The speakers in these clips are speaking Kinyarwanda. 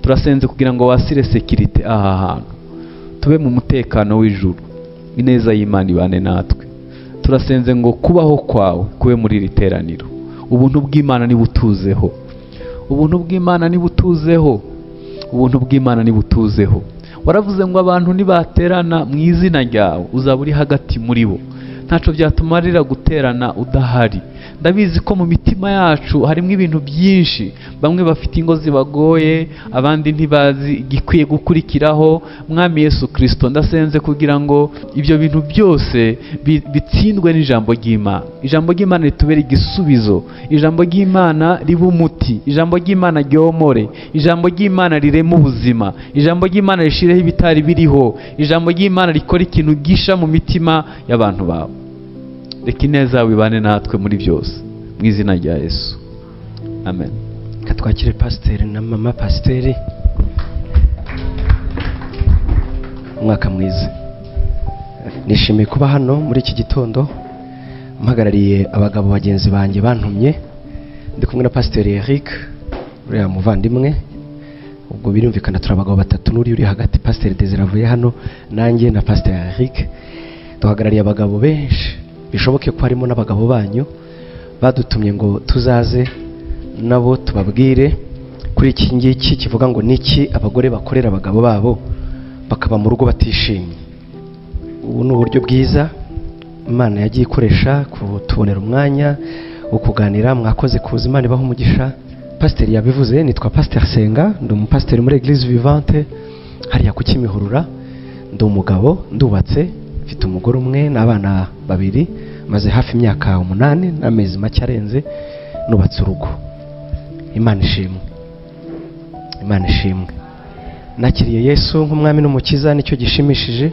Turasenze kugira ngo wasire sécurité aha hantu, tube mu mutekano w'ijuru. Ineza y'Imana ibane natwe. Turasenze ngo kubaho kwawe kube muri iri teraniro. Ubuntu bw'Imana nibutuzeho, ubuntu bw'Imana nibutuzeho, ubuntu bw'Imana nibutuzeho. Waravuze ngo abantu nibaterana mu izina ryawe, uzaba uri hagati muri bo. Ntacyo byatumarira guterana udahari. Ndabizi ko mu mitima yacu harimo ibintu byinshi. Bamwe bafite ingo zibagoye, abandi ntibazi igikwiye gukurikiraho. Mwami Yesu Kirisito, ndasenze kugira ngo ibyo bintu byose bitsindwe n'ijambo ry'Imana. Ijambo ry'Imana ritubere igisubizo, ijambo ry'Imana ribe umuti, ijambo ry'Imana ryomore, ijambo ry'Imana rireme ubuzima, ijambo ry'Imana rishireho ibitari biriho, ijambo ry'Imana rikora ikintu gisha mu mitima y'abantu bawe. Reka ineza yawe ibane natwe muri byose, mu izina rya Yesu, amen. Reka twakire pasiteri na mama pasiteri. Umwaka mwiza. Nishimiye kuba hano muri iki gitondo mpagarariye abagabo bagenzi banjye bantumye. Ndi kumwe na Pasiteri Eric, uriya muvandimwe. Ubwo birumvikana turi abagabo batatu n'uri uri hagati, Pasiteri Desire avuye hano, nanjye na Pasiteri Eric duhagarariye abagabo benshi. Bishoboke ko harimo n'abagabo banyu badutumye ngo tuzaze nabo tubabwire kuri iki ngiki kivuga ngo niki abagore bakorera abagabo babo bakaba mu rugo batishimye. Ubu ni uburyo bwiza Imana yagiye ikoresha kutubonera umwanya wo kuganira. Mwakoze kuza, Imana ibaha umugisha. Pasiteri yabivuze, nitwa Pasiteri Senga, ndi umupasiteri muri Eglise Vivante hariya ku Kimihurura. Ndi umugabo, ndubatse, mfite umugore umwe n'abana babiri. Maze hafi imyaka 8 n'amezi make arenze nubatse urugo. Imana ishimwe, Imana ishimwe. Nakiriye Yesu nk'umwami n'umukiza, nicyo gishimishije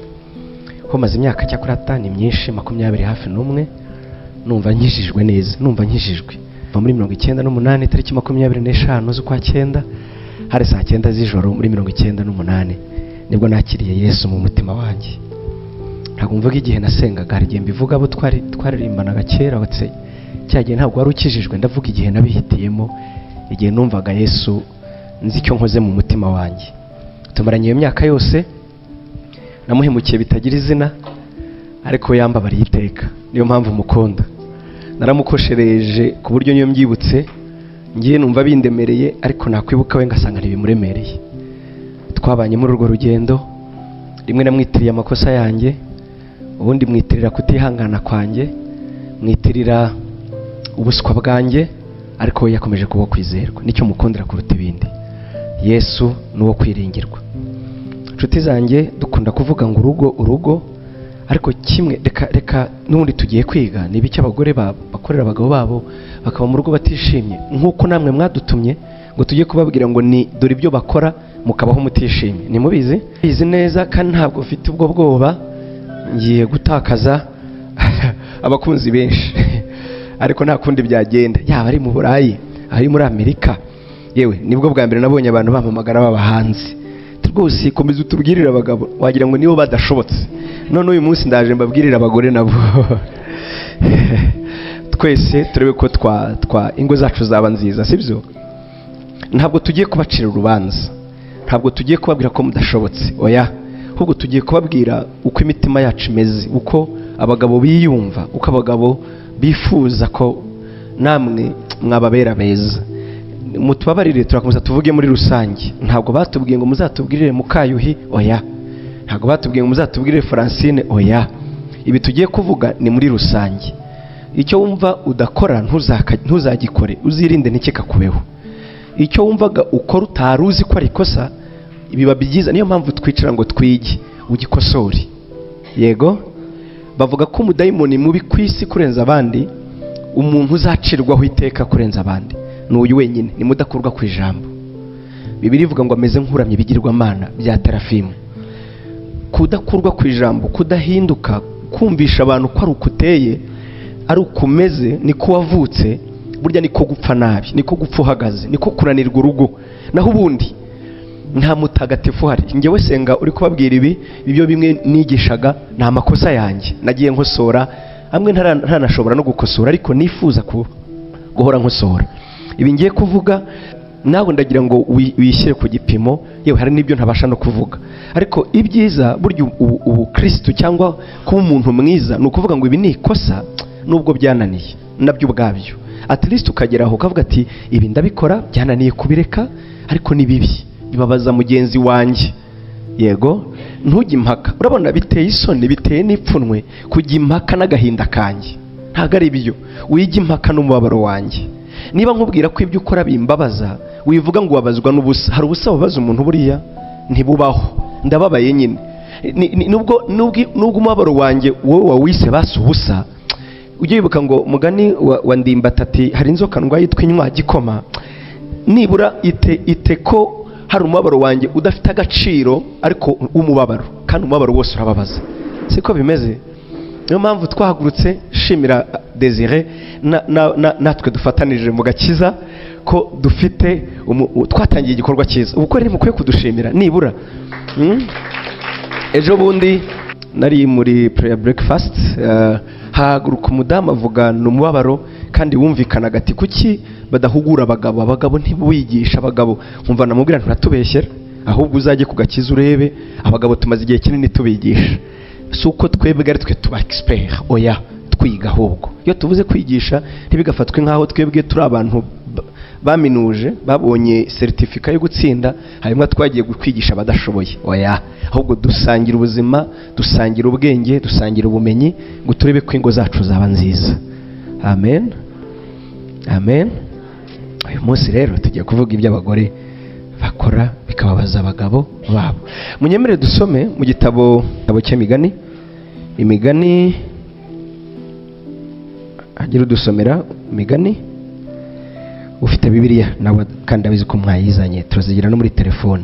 ko maze imyaka, cyakora ni myinshi, 21 hafi n'umwe, numva nkijijwe neza, numva nkijijwe. Kuva muri 98, tariki 25 z'ukwa cyenda, hari saa 9 z'ijoro muri 98, nibwo nakiriye Yesu mu mutima wanjye. Ntabwo mvuga igihe nasengaga, hari igihe mbivuga abo twari twaririmbanaga kera batse cya gihe ntabwo wari ukijijwe. Ndavuga igihe nabihitiyemo, igihe numvaga Yesu, nzi icyo nkoze mu mutima wanjye. Tumaranye iyo myaka yose, namuhemukiye bitagira izina, ariko yambabariye iteka, niyo mpamvu mukunda. Naramukoshereje ku buryo niyo mbyibutse ngiye numva bindemereye, ariko nakwibuka we ngasanga ntibimuremereye. Twabanye muri urwo rugendo, rimwe namwitiriye amakosa yanjye, ubundi mwitirira kutihangana kwanjye, mwitirira ubuswa bwanjye, ariko we yakomeje kuba kwizerwa. Nicyo mukundira kuruta ibindi. Yesu ni uwo kwiringirwa. Inshuti zanjye, dukunda kuvuga ngo urugo, urugo, ariko kimwe reka n'ubundi tugiye kwiga ni ibiki abagore bakorera abagabo babo bakaba mu rugo batishimye, nk'uko namwe mwadutumye ngo tujye kubabwira ngo ni dore ibyo bakora mukabaho mutishimye. Nimubizi bizi neza, kandi ntabwo mfite ubwo bwoba ngiye gutakaza abakunzi benshi, ariko nta kundi byagenda. Yaba ari mu Burayi, ari muri Amerika, yewe nibwo bwa mbere nabonye abantu bampamagara baba hanze. Rwose komeza utubwirire abagabo, wagira ngo nibo badashobotse. None uyu munsi ndaje mbabwirire abagore nabo, twese turebe ko twa ingo zacu zaba nziza, sibyo? Ntabwo tugiye kubacira urubanza, ntabwo tugiye kubabwira ko mudashobotse, oya. Ahubwo tugiye kubabwira uko imitima yacu imeze, uko abagabo biyumva, uko abagabo bifuza ko namwe mwababera beza. Mutubabarire, turakomeza tuvuge muri rusange. Ntabwo batubwiye ngo muzatubwirire Mukayuhi, oya. Ntabwo batubwiye ngo muzatubwirire Francine, oya. Ibi tugiye kuvuga ni muri rusange. Icyo wumva udakora ntuzagikore, uzirinde ntikikakubeho. Icyo wumvaga ukora utari uzi ko ari ikosa, biba byiza. Niyo mpamvu twicara ngo twige, ugikosore. Yego, bavuga ko umudayimoni mubi ku isi kurenza abandi, umuntu uzacirwaho iteka kurenza abandi, ni uyu wenyine, ni mudakurwa ku ijambo. Bibiliya ivuga ngo ameze nk'uramye ibigirwamana bya terafimu. Kudakurwa ku ijambo, kudahinduka, kumvisha abantu ko ari uko uteye, ari uko umeze, niko wavutse, burya niko gupfa nabi, niko gupfa uhagaze, niko kunanirwa urugo. Naho ubundi nta mutagatifu uhari. Njyewe Senga uri kubabwira ibi, ibyo bimwe nigishaga ni amakosa yanjye nagiye nkosora, amwe ntaranashobora no gukosora, ariko nifuza guhora nkosora. Ibi ngiye kuvuga Nawe ndagira ngo wishyire ku gipimo. Yewe, hari n'ibyo ntabasha no kuvuga, ariko ibyiza burya ubukristo cyangwa kuba umuntu mwiza ni ukuvuga ngo ibi ni ikosa nubwo byananiye, nabyo ubwabyo at least ukagera aho ukavuga ati ibi ndabikora, byananiye kubireka, ariko ni bibi, bibabaza mugenzi wanjye. Yego, ntujye impaka. Urabona biteye isoni, biteye n'ipfunwe kujya impaka n'agahinda kanjye. Ntabwo ari byo. Wijya impaka n'umubabaro wanjye. Niba nkubwira ko ibyo ukora bimbabaza, wivuga ngo ubabazwa n'ubusa. Hari ubusa bubabaza umuntu? Buriya ntibubaho. Ndababaye nyine. Nubwo umubabaro wanjye wowe wawise basi ubusa, ujye wibuka ngo mugani wa Ndimbati ati hari inzoka ndwaye yitwa inywa gikoma. Nibura ite ko hari umubabaro wanjye udafite agaciro, ariko w'umubabaro, kandi umubabaro wose urababaza, siko bimeze? Niyo mpamvu twahagurutse. Shimira Desire natwe dufatanije mu gakiza ko dufite twatangiye igikorwa cyiza. Ubu ko rero mukwiye kudushimira nibura. Ejo bundi nari muri prayer breakfast, hahaguruka umudamu avuga ni umubabaro kandi wumvikanaga, ati kuki badahugura abagabo? Abagabo ntibigisha abagabo. Nkumva namubwira, nturatubeshyera, ahubwo uzajye ku gakiza urebe abagabo tumaze igihe kinini tubigisha. Si uko twebwe ari twe tuba expert, oya, twiga. Ahubwo iyo tuvuze kwigisha, ntibigafatwe nk'aho twebwe turi abantu baminuje, babonye certificat yo gutsinda, hanyuma twagiye kwigisha abadashoboye. Oya, ahubwo dusangira ubuzima, dusangira ubwenge, dusangira ubumenyi ngo turebe ko ingo zacu zaba nziza. Amen, amen. Uyu munsi rero tugiye kuvuga ibyo abagore bakora bikababaza abagabo babo. Munyemere dusome mu gitabo cy'Imigani. Imigani, agira udusomera Imigani ufite Bibiliya nawe, kandi abizi ko mwayizanye, turazigira no muri telefone.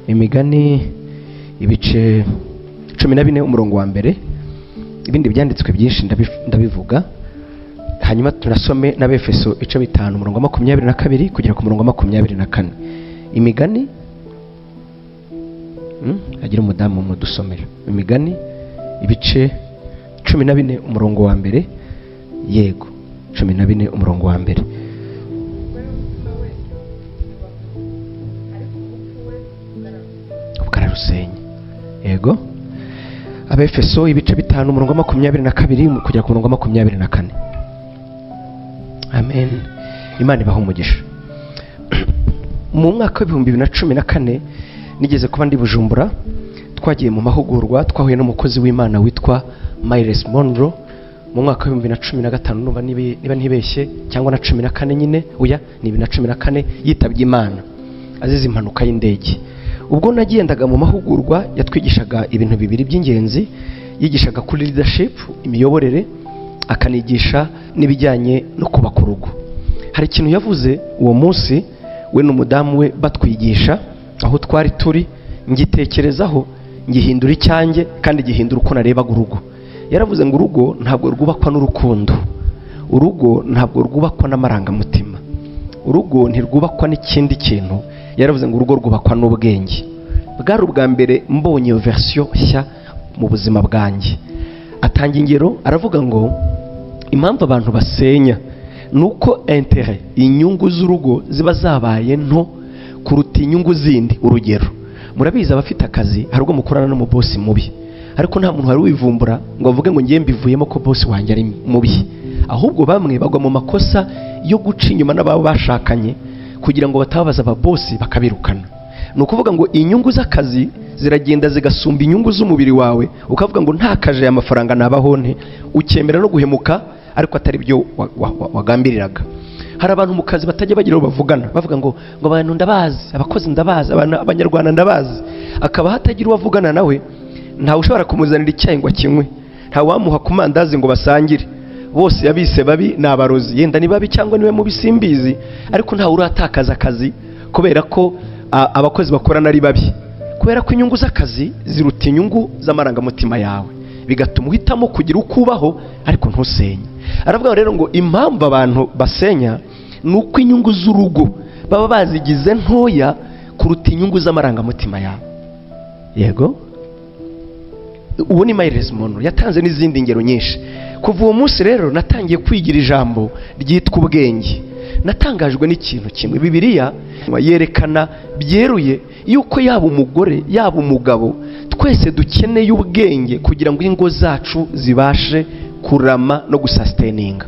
Imigani ibice 14, umurongo wa mbere. Ibindi byanditswe byinshi ndabivuga hanyuma. Tunasome n'Abefeso ibice 5, umurongo wa 22 kugera ku murongo wa 24. Imigani, agira umudamu mudusomera Imigani ibice 14, umurongo wa mbere. Yego, 14, umurongo wa mbere. Umugore w'umutima wese yubaka urugo, ariko umupfu we ararusenya. Ubwo ararusenya. Yego, Abefeso ibice 5, umurongo wa 22 kugera ku murongo wa 24. Amen, Imana ibaha umugisha. Mu mwaka wa 2014 nigeze kuba ndi Bujumbura, twagiye mu mahugurwa, twahuye n'umukozi w'Imana witwa Myles Munroe. Mu mwaka wa 2015 numva, niba ntibeshye, cyangwa na 14 nyine, oya, ni 2014 yitabye Imana azize impanuka y'indege. Ubwo nagendaga mu mahugurwa, yatwigishaga ibintu bibiri by'ingenzi. Yigishaga kuri leadership, imiyoborere, akanigisha n'ibijyanye no kubaka urugo. Hari ikintu yavuze uwo munsi, we n'umudamu we batwigisha aho twari turi, ngitekerezaho, ngihindura icyanjye, kandi gihindura uko narebaga urugo. Yaravuze ngo urugo ntabwo rwubakwa n'urukundo, urugo ntabwo rwubakwa n'amarangamutima, urugo ntirwubakwa n'ikindi kintu. Yaravuze ngo urugo rwubakwa n'ubwenge. Bwari ubwa mbere mbonye iyo version nshya mu buzima bwanjye. Atanga ingero, aravuga ngo impamvu abantu basenya ni uko intérêt, inyungu z'urugo ziba zabaye nto kuruta inyungu zindi. Urugero, murabizi abafite akazi, hari ubwo mukorana n'umubosi mubi, ariko nta muntu wari wivumbura ngo avuge ngo ngiye mbivuyemo ko bosi wanjye ari mubi. Ahubwo bamwe bagwa mu makosa yo guca inyuma n'ababo bashakanye kugira ngo batababaza ababosi bakabirukana. Ni ukuvuga ngo inyungu z'akazi ziragenda zigasumba inyungu z'umubiri wawe, ukavuga ngo ntakaje aya mafaranga nabaho nte? Ukemera no guhemuka, ariko atari byo wagambiriraga. Hari abantu mu kazi batajya bagira aho bavugana, bavuga ngo abantu ndabazi, abakozi ndabazi, abantu abanyarwanda ndabazi. Akaba hatagira uwo avugana nawe, ntawe ushobora kumuzanira icyayi ngo akinywe, ntawe wamuha ku mandazi ngo basangire. Bose yabise babi, ni abarozi. Yenda ni babi cyangwa niwe mubi, simbizi, ariko ntawe uratakaza akazi kubera ko abakozi bakorana ari babi, kubera ko inyungu z'akazi ziruta inyungu z'amarangamutima yawe, bigatuma uhitamo kugira uko ubaho ariko ntusenye. Aravuga rero ngo impamvu abantu basenya ni uko inyungu z'urugo baba bazigize ntoya kuruta inyungu z'amarangamutima yawe. Yego, ubu ni Myles Munroe, yatanze n'izindi ngero nyinshi. Kuva uwo munsi rero natangiye kwigira ijambo ryitwa ubwenge. Natangajwe n'ikintu kimwe. Bibiliya yerekana byeruye yuko yaba umugore, yaba umugabo, twese dukeneye ubwenge kugira ngo ingo zacu zibashe kurama no gusustaininga.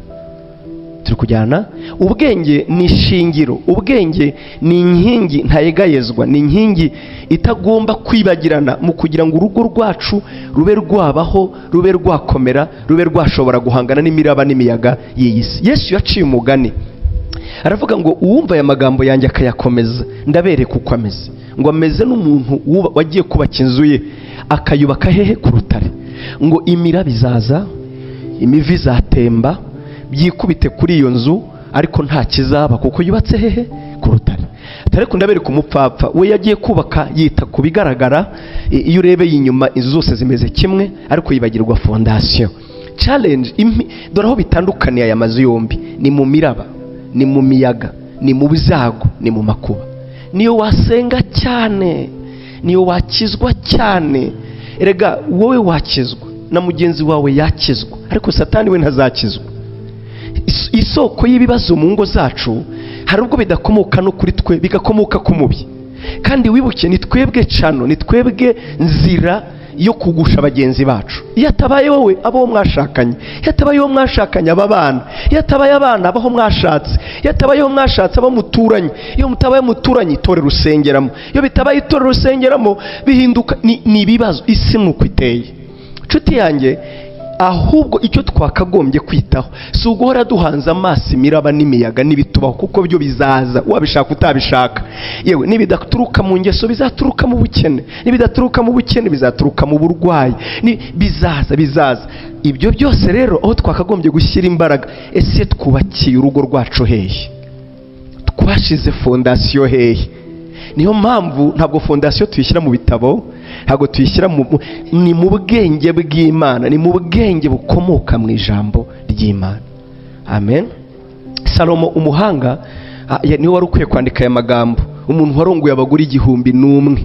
Turi kujyana? Ubwenge ni ishingiro, ubwenge ni inkingi ntayegayezwa, ni inkingi itagomba kwibagirana mu kugira ngo urugo rwacu rube rwabaho, rube rwakomera, rube rwashobora guhangana n'imiraba n'imiyaga y'iyi si. Yesu yaciye umugani aravuga ngo: "Uwumva aya magambo yanjye akayakomeza, ndabereka uko ameze. Ngo ameze n'umuntu wagiye kubaka inzu ye, akayubaka hehe? Ku rutare. Ngo imiraba izaza, imivu izatemba, byikubite kuri iyo nzu, ariko nta kizaba kuko yubatse hehe? Ku rutare. Ariko ndabereka umupfapfa, we yagiye kubaka yita ku bigaragara. Iyo urebeye inyuma, inzu zose zimeze kimwe, ariko yibagirwa fondation." Challenge, dore aho bitandukaniye aya mazu yombi: ni mu miraba, ni mu miyaga, ni mu byago, ni mu makuba. Niyo wasenga cyane, niyo wakizwa cyane, erega wowe wakizwa na mugenzi wawe yakizwa, ariko Satani we ntazakizwa. Isoko y'ibibazo mu ngo zacu hari ubwo bidakomoka no kuri twe, bigakomoka ku mubi. Kandi wibuke, ni twebwe cano, ni twebwe nzira yo kugusha bagenzi bacu. Iyo atabaye wowe, abo mwashakanye; iyo atabaye uwo mwashakanye, aba bana; iyo atabaye abana, abaho mwashatse; iyo atabaye uwo mwashatse, abo muturanye; iyo mutabaye muturanye, itorero usengeramo; iyo bitabaye itorero usengeramo, bihinduka ni ibibazo. Isi ni uko iteye, nshuti yanjye. Ahubwo icyo twakagombye kwitaho si uguhora duhanze amaso imiraba n'imiyaga n'ibitubaho, kuko byo bizaza wabishaka utabishaka. Yewe, nibidaturuka mu ngeso, bizaturuka mu bukene; nibidaturuka mu bukene, bizaturuka mu burwayi. Bizaza, bizaza ibyo byose. Rero aho twakagombye gushyira imbaraga: ese twubakiye urugo rwacu hehe? Twashize fondation hehe? Niyo mpamvu ntabwo fondation tuyishyira mu bitabo, ntabwo tuyishyira mu, ni mu bwenge bw'Imana, ni mu bwenge bukomoka mu ijambo ry'Imana. Amen. Salomo umuhanga, niwe wari ukwiye kwandika aya magambo, umuntu warongoye abagore 1001.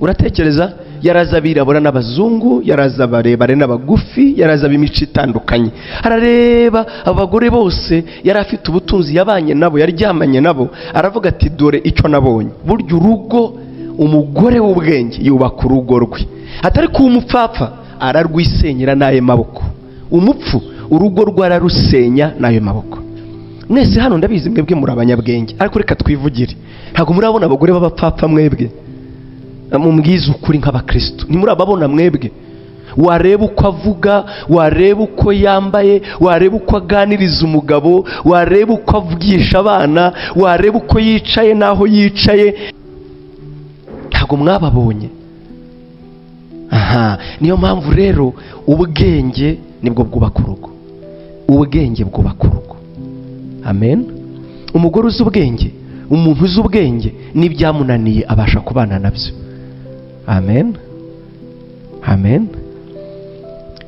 Uratekereza, yaraza abirabura n'abazungu, yaraza abarebare n'abagufi, yaraza ab'imico itandukanye. Arareba abagore bose, yari afite ubutunzi, yabanye nabo, yaryamanye nabo, aravuga ati: "Dore icyo nabonye: burya urugo, umugore w'ubwenge yubaka urugo rwe, atari kuba umupfapfa ararwisenyera n'ayo maboko. Umupfu urugo rwe ararusenya n'ayo maboko." Mwese hano ndabizi, mwebwe muri abanyabwenge, ariko reka twivugire: ntabwo murabona abagore b'abapfapfa mwebwe? Mubwize ukuri nk'abakristo, ntimurababona mwebwe? Wareba uko avuga, wareba uko yambaye, wareba uko aganiriza umugabo, wareba uko avugisha abana, wareba uko yicaye n'aho yicaye, ntabwo mwababonye? Aha niyo mpamvu rero ubwenge nibwo bwubaka urugo, ubwenge bwubaka urugo. Amen. Umugore uzi ubwenge, umuntu uzi ubwenge, n'ibyamunaniye abasha kubana nabyo. Amen, amen.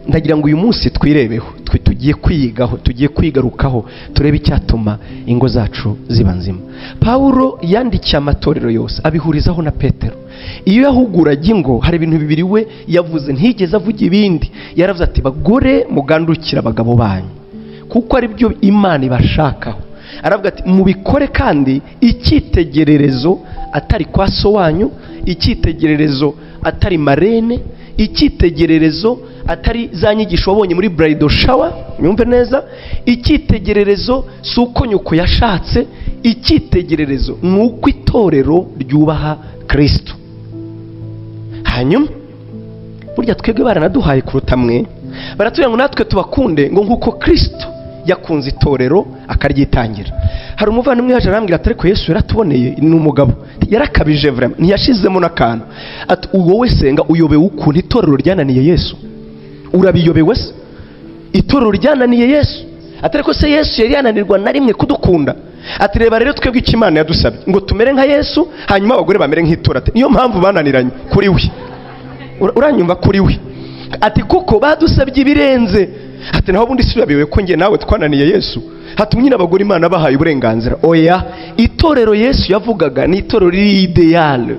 Ndagira ngo uyu munsi twirebeho, twe tugiye kwigaho, tugiye kwigarukaho, turebe icyatuma ingo zacu ziba nzima. Pawulo yandikiye amatorero yose, abihurizaho na Petero. Iyo yahuguraga ingo, hari ibintu bibiri we yavuze, ntiyigeze avuga ibindi. Yaravuze ati: "Bagore, mugandukire abagabo banyu, kuko ari byo Imana ibashakaho." Aravuga ati: "Mubikore kandi icyitegererezo atari kwa so wanyu, icyitegererezo atari marraine, icyitegererezo atari za nyigisho wabonye muri bridal shower." Nyumve neza: icyitegererezo si uko nyoko yashatse, icyitegererezo ni uko itorero ryubaha Kirisito. Hanyuma burya twebwe baranaduhaye kuruta mwe, baratubwira ngo natwe tubakunde ngo nk'uko Kirisito yakunze itorero akaryitangira. Hari umuvandimwe yaje arambwira ati: "Ariko Yesu yaratuboneye, ni umugabo, yarakabije vraiment, ntiyashizemo n'akantu." Ati: "Wowe senga, uyobewe ukuntu itorero ryananiye Yesu? Urabiyobewe se, itorero ryananiye Yesu?" Ati: "Ariko se Yesu yari yananirwa na rimwe kudukunda?" Ati: "Reba rero twebwe icyo Imana yadusabye, ngo tumere nka Yesu, hanyuma abagore bamere nk'itorero." Ati: "Niyo mpamvu bananiranye kuri we." Uranyumva? Kuri we. Ati: "Kuko badusabye ibirenze." Ati: "Naho ubundi si ko njye nawe twananiye Yesu?" Hatumye nyine abagore Imana bahaye uburenganzira. Oya, itorero Yesu yavugaga ni itorero riri idéal, ni itorero riri parfait,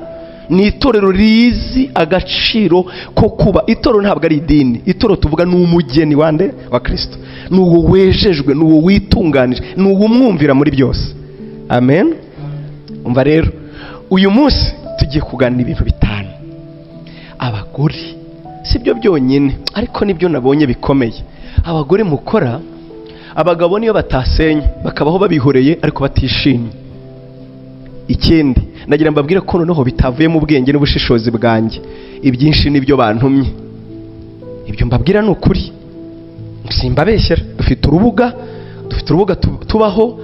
ni itorero ridafite Ni itorero rizi agaciro ko kuba itorero. Ntabwo ari idini. Itorero tuvuga ni umugeni wande? Wa Kirisito. Ni uwo wejejwe, ni uwo witunganije, ni uwo umwumvira muri byose. Amen. Umva rero, uyu munsi tugiye kuganira ibintu bitanu. Abagore, si byo byonyine, ariko nibyo nabonye bikomeye abagore mukora. Abagabo niyo batasenye, bakabaho babihoreye ariko batishimye. Ikindi ndagira mbabwire ko noneho bitavuye mu bwenge n'ubushishozi bwanjye, ibyinshi nibyo bantumye. Ibyo mbabwira ni ukuri, simbabeshyera. Dufite urubuga tubaho.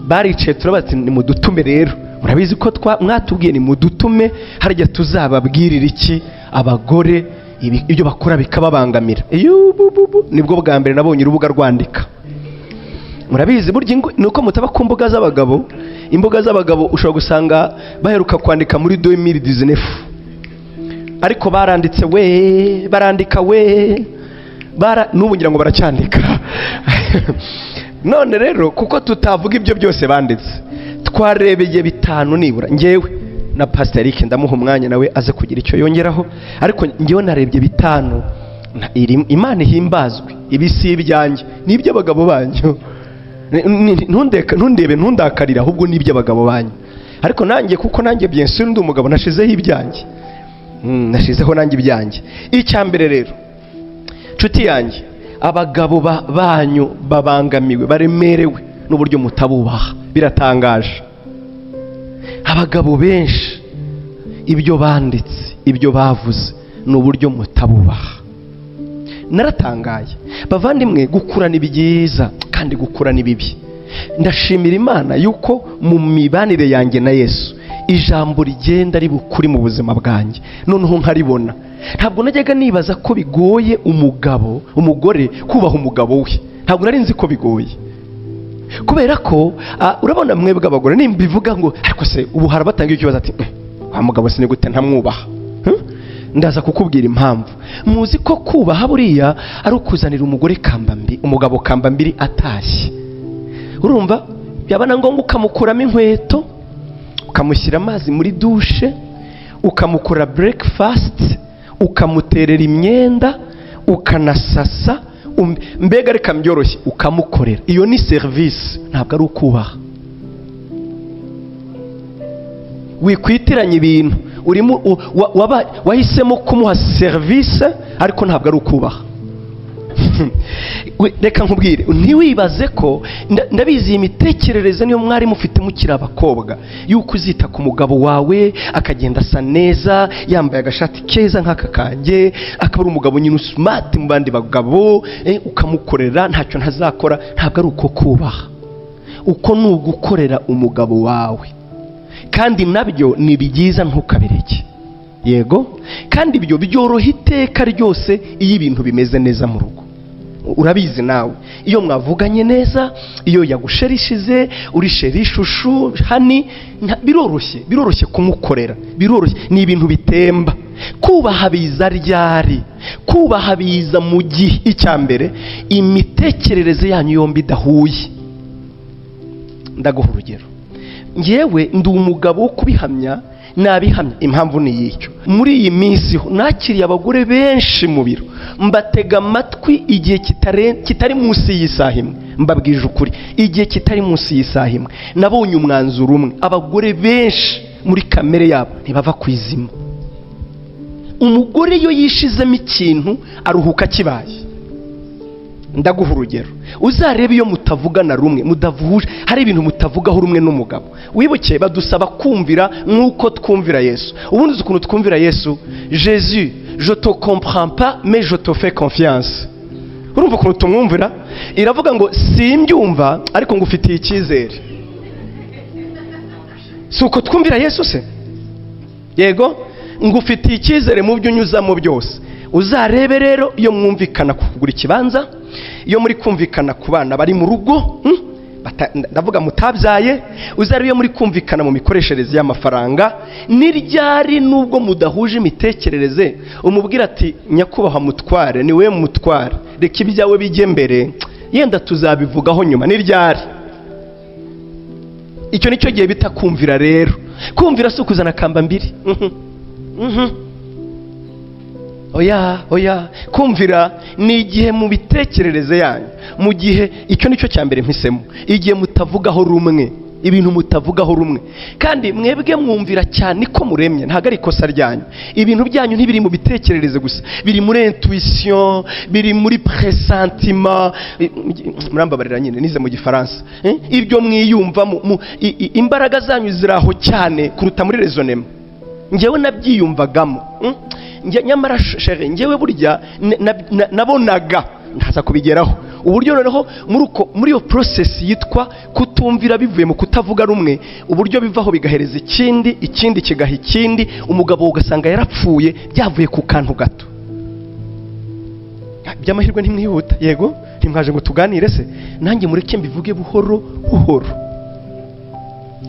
Baricaye, turabaza, "Nimudutume rero." Murabizi ko mwatubwiye, "Nimudutume, harya tuzababwirira iki?" Abagore ibyo bakora bikababangamira. Iyubububu, nibwo bwa mbere nabonye urubuga rwandika. Murabizi burya ni uko mutaba ku mbuga z'abagabo. Imbuga z'abagabo ushobora gusanga baheruka kwandika muri 2019, ariko baranditse we, barandika we, n'ubu ngira ngo baracyandika. None rero, kuko tutavuga ibyo byose banditse, twarebeye bitanu nibura. Ngewe na Pastor Eric, ndamuha umwanya nawe aze kugira icyo yongeraho, ariko ngewe narebye bitanu. Imana ihimbazwe, ibi si ibyanjye, ni iby'abagabo banyu. Ntundebe, ntundakarire, ahubwo ni iby'abagabo banyu. Ariko nanjye, kuko nanjye bien sûr ndi umugabo, nashizeho ibyanjye. Nashizeho nanjye ibyanjye. Icya mbere rero, nshuti yanjye, abagabo banyu babangamiwe, baremerewe n'uburyo mutabubaha. Biratangaje, abagabo benshi ibyo banditse, ibyo bavuze, ni uburyo mutabubaha. Naratangaye, bavandimwe. Gukura ni byiza kandi gukura ni bibi. Ndashimira Imana yuko mu mibanire yanjye na Yesu ijambo rigenda riba ukuri mu buzima bwanjye, noneho nkaribona. Ntabwo najyaga nibaza ko bigoye umugabo, umugore kubaha umugabo we. Ntabwo nari nzi ko bigoye, kubera ko urabona mwebwe abagore, nimba ivuga ngo ariko se ubu harabatanga ikibazo ati: "Wa mugabo si gute ntamwubaha?" Hmm? Ndaza kukubwira impamvu. Muzi ko kubaha buriya ari ukuzanira umugore kambambi, umugabo kambambiri atashye. Urumva, byaba na ngombwa ukamukuramo inkweto, ukamushyira amazi muri douche, ukamukora breakfast, ukamuterera imyenda, ukanasasa, mbega reka mbyoroshye, ukamukorera. Iyo ni serivisi, ntabwo ari ukubaha. Wikwitiranya ibintu. Urimo wahisemo kumuha serivisi, ariko ntabwo ari ukubaha. Reka nkubwire, ntiwibaze ko ndabizi. Iyi mitekerereze niyo mwari mufite mukiri abakobwa, yuko uzita ku mugabo wawe akagenda asa neza, yambaye agashati keza nk'aka kanjye, akaba ari umugabo nyine usmart mu bandi bagabo, ukamukorera, ntacyo ntazakora. Ntabwo ari uko kubaha. Uko ni ugukorera umugabo wawe, kandi nabyo ni byiza, ntukabireke. Yego, kandi ibyo byoroha iteka ryose iyo ibintu bimeze neza mu rugo. Urabizi nawe, iyo mwavuganye neza, iyo yagusherishize, uri chéri, chouchou, honey, biroroshye, biroroshye kumukorera, biroroshye, ni ibintu bitemba. Kubaha biza ryari? Kubaha biza mu gihe icya mbere imitekerereze yanyu yombi idahuye. Ndaguha urugero. Ngewe ndi umugabo wo kubihamya, nabihamya. Impamvu ni iy'icyo: muri iyi minsi ho nakiriye abagore benshi mu biro, mbatega amatwi igihe kitari munsi y'isaha imwe. Mbabwije ukuri, igihe kitari munsi y'isaha imwe nabonye umwanzuro umwe: abagore benshi muri kamere yabo ntibava ku izima. Umugore iyo yishizemo ikintu aruhuka kibaye. Ndaguha urugero, uzarebe iyo mutavugana rumwe, mudavuhuje, hari ibintu mutavugaho rumwe n'umugabo. Wibuke, badusaba kumvira nk'uko twumvira Yesu. Ubundi uzi ukuntu twumvira Yesu? "Jésus, je te comprends pas, mais je te fais confiance." Urumva ukuntu tumwumvira? Iravuga ngo simbyumva, ariko ngufitiye icyizere. Si uko twumvira Yesu se? Yego, ngufitiye icyizere mu byo unyuzamo byose. Uzarebe rero iyo mwumvikana ku kugura ikibanza, iyo muri kumvikana ku bana bari mu rugo, ndavuga mutabyaye, uzarebe iyo muri kumvikana mu mikoreshereze y'amafaranga. Ni ryari? Nubwo mudahuje imitekerereze, umubwira ati: "Nyakubahwa mutware, ni we mutware, reka ibyawe bijye mbere, yenda tuzabivugaho nyuma." Ni ryari? Icyo nicyo gihe bita kumvira. Rero kumvira si ukuzana kamba mbiri. Oya, oya, kumvira ni igihe mu bitekerereze yanyu, mu gihe icyo nicyo cya mbere mpisemo, igihe mutavugaho rumwe, ibintu mutavugaho rumwe. Kandi mwebwe mwumvira cyane ko muremye, ntabwo ari ikosa ryanyu. Ibintu byanyu ntibiri mu bitekerereze gusa, biri muri intuition, biri muri pressentiment. Murambabarira nyine nize mu Gifaransa. Ibyo mwiyumvamo, imbaraga zanyu ziri aho cyane kuruta muri raisonnement. Njyewe nabyiyumvagamo. Nyamara chérie, njyewe burya nabonaga ntaza kubigeraho uburyo noneho muri iyo process yitwa kutumvira bivuye mu kutavuga rumwe, uburyo bivaho bigahereza ikindi, ikindi kigaha ikindi, umugabo ugasanga yarapfuye byavuye ku kantu gato. By'amahirwe ntimwihuta, yego, ntimwaje ngo tuganire se? Nanjye mureke mbivuge buhoro buhoro.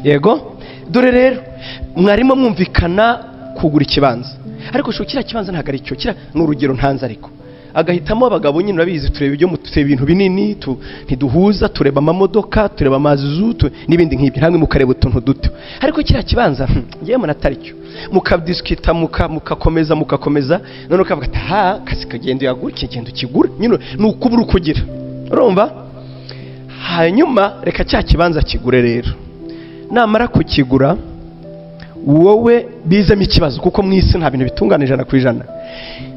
Yego, dore rero mwarimo mwumvikana kugura ikibanza, ariko sho kiriya kibanza ntabwo ari cyo, kiriya ni urugero ntanze, ariko agahitamo abagabo nyine urabizi, tureba ibyo tureba ibintu binini, ntiduhuza, tureba amamodoka, tureba amazu, n'ibindi nk'ibyo, namwe mukareba utuntu duto, ariko kiriya kibanza, ngewe mbona atari cyo. Mukadisikita, mukakomeza, mukakomeza, none ukavuga ati: "Ha, kazi kagenda uyagura, kigenda ukigura." Nyine ni ukubura ukugira, urumva? Hanyuma reka cya kibanza kigure rero, namara kukigura wowe bizemo ikibazo, kuko mu isi nta bintu bitungana 100%.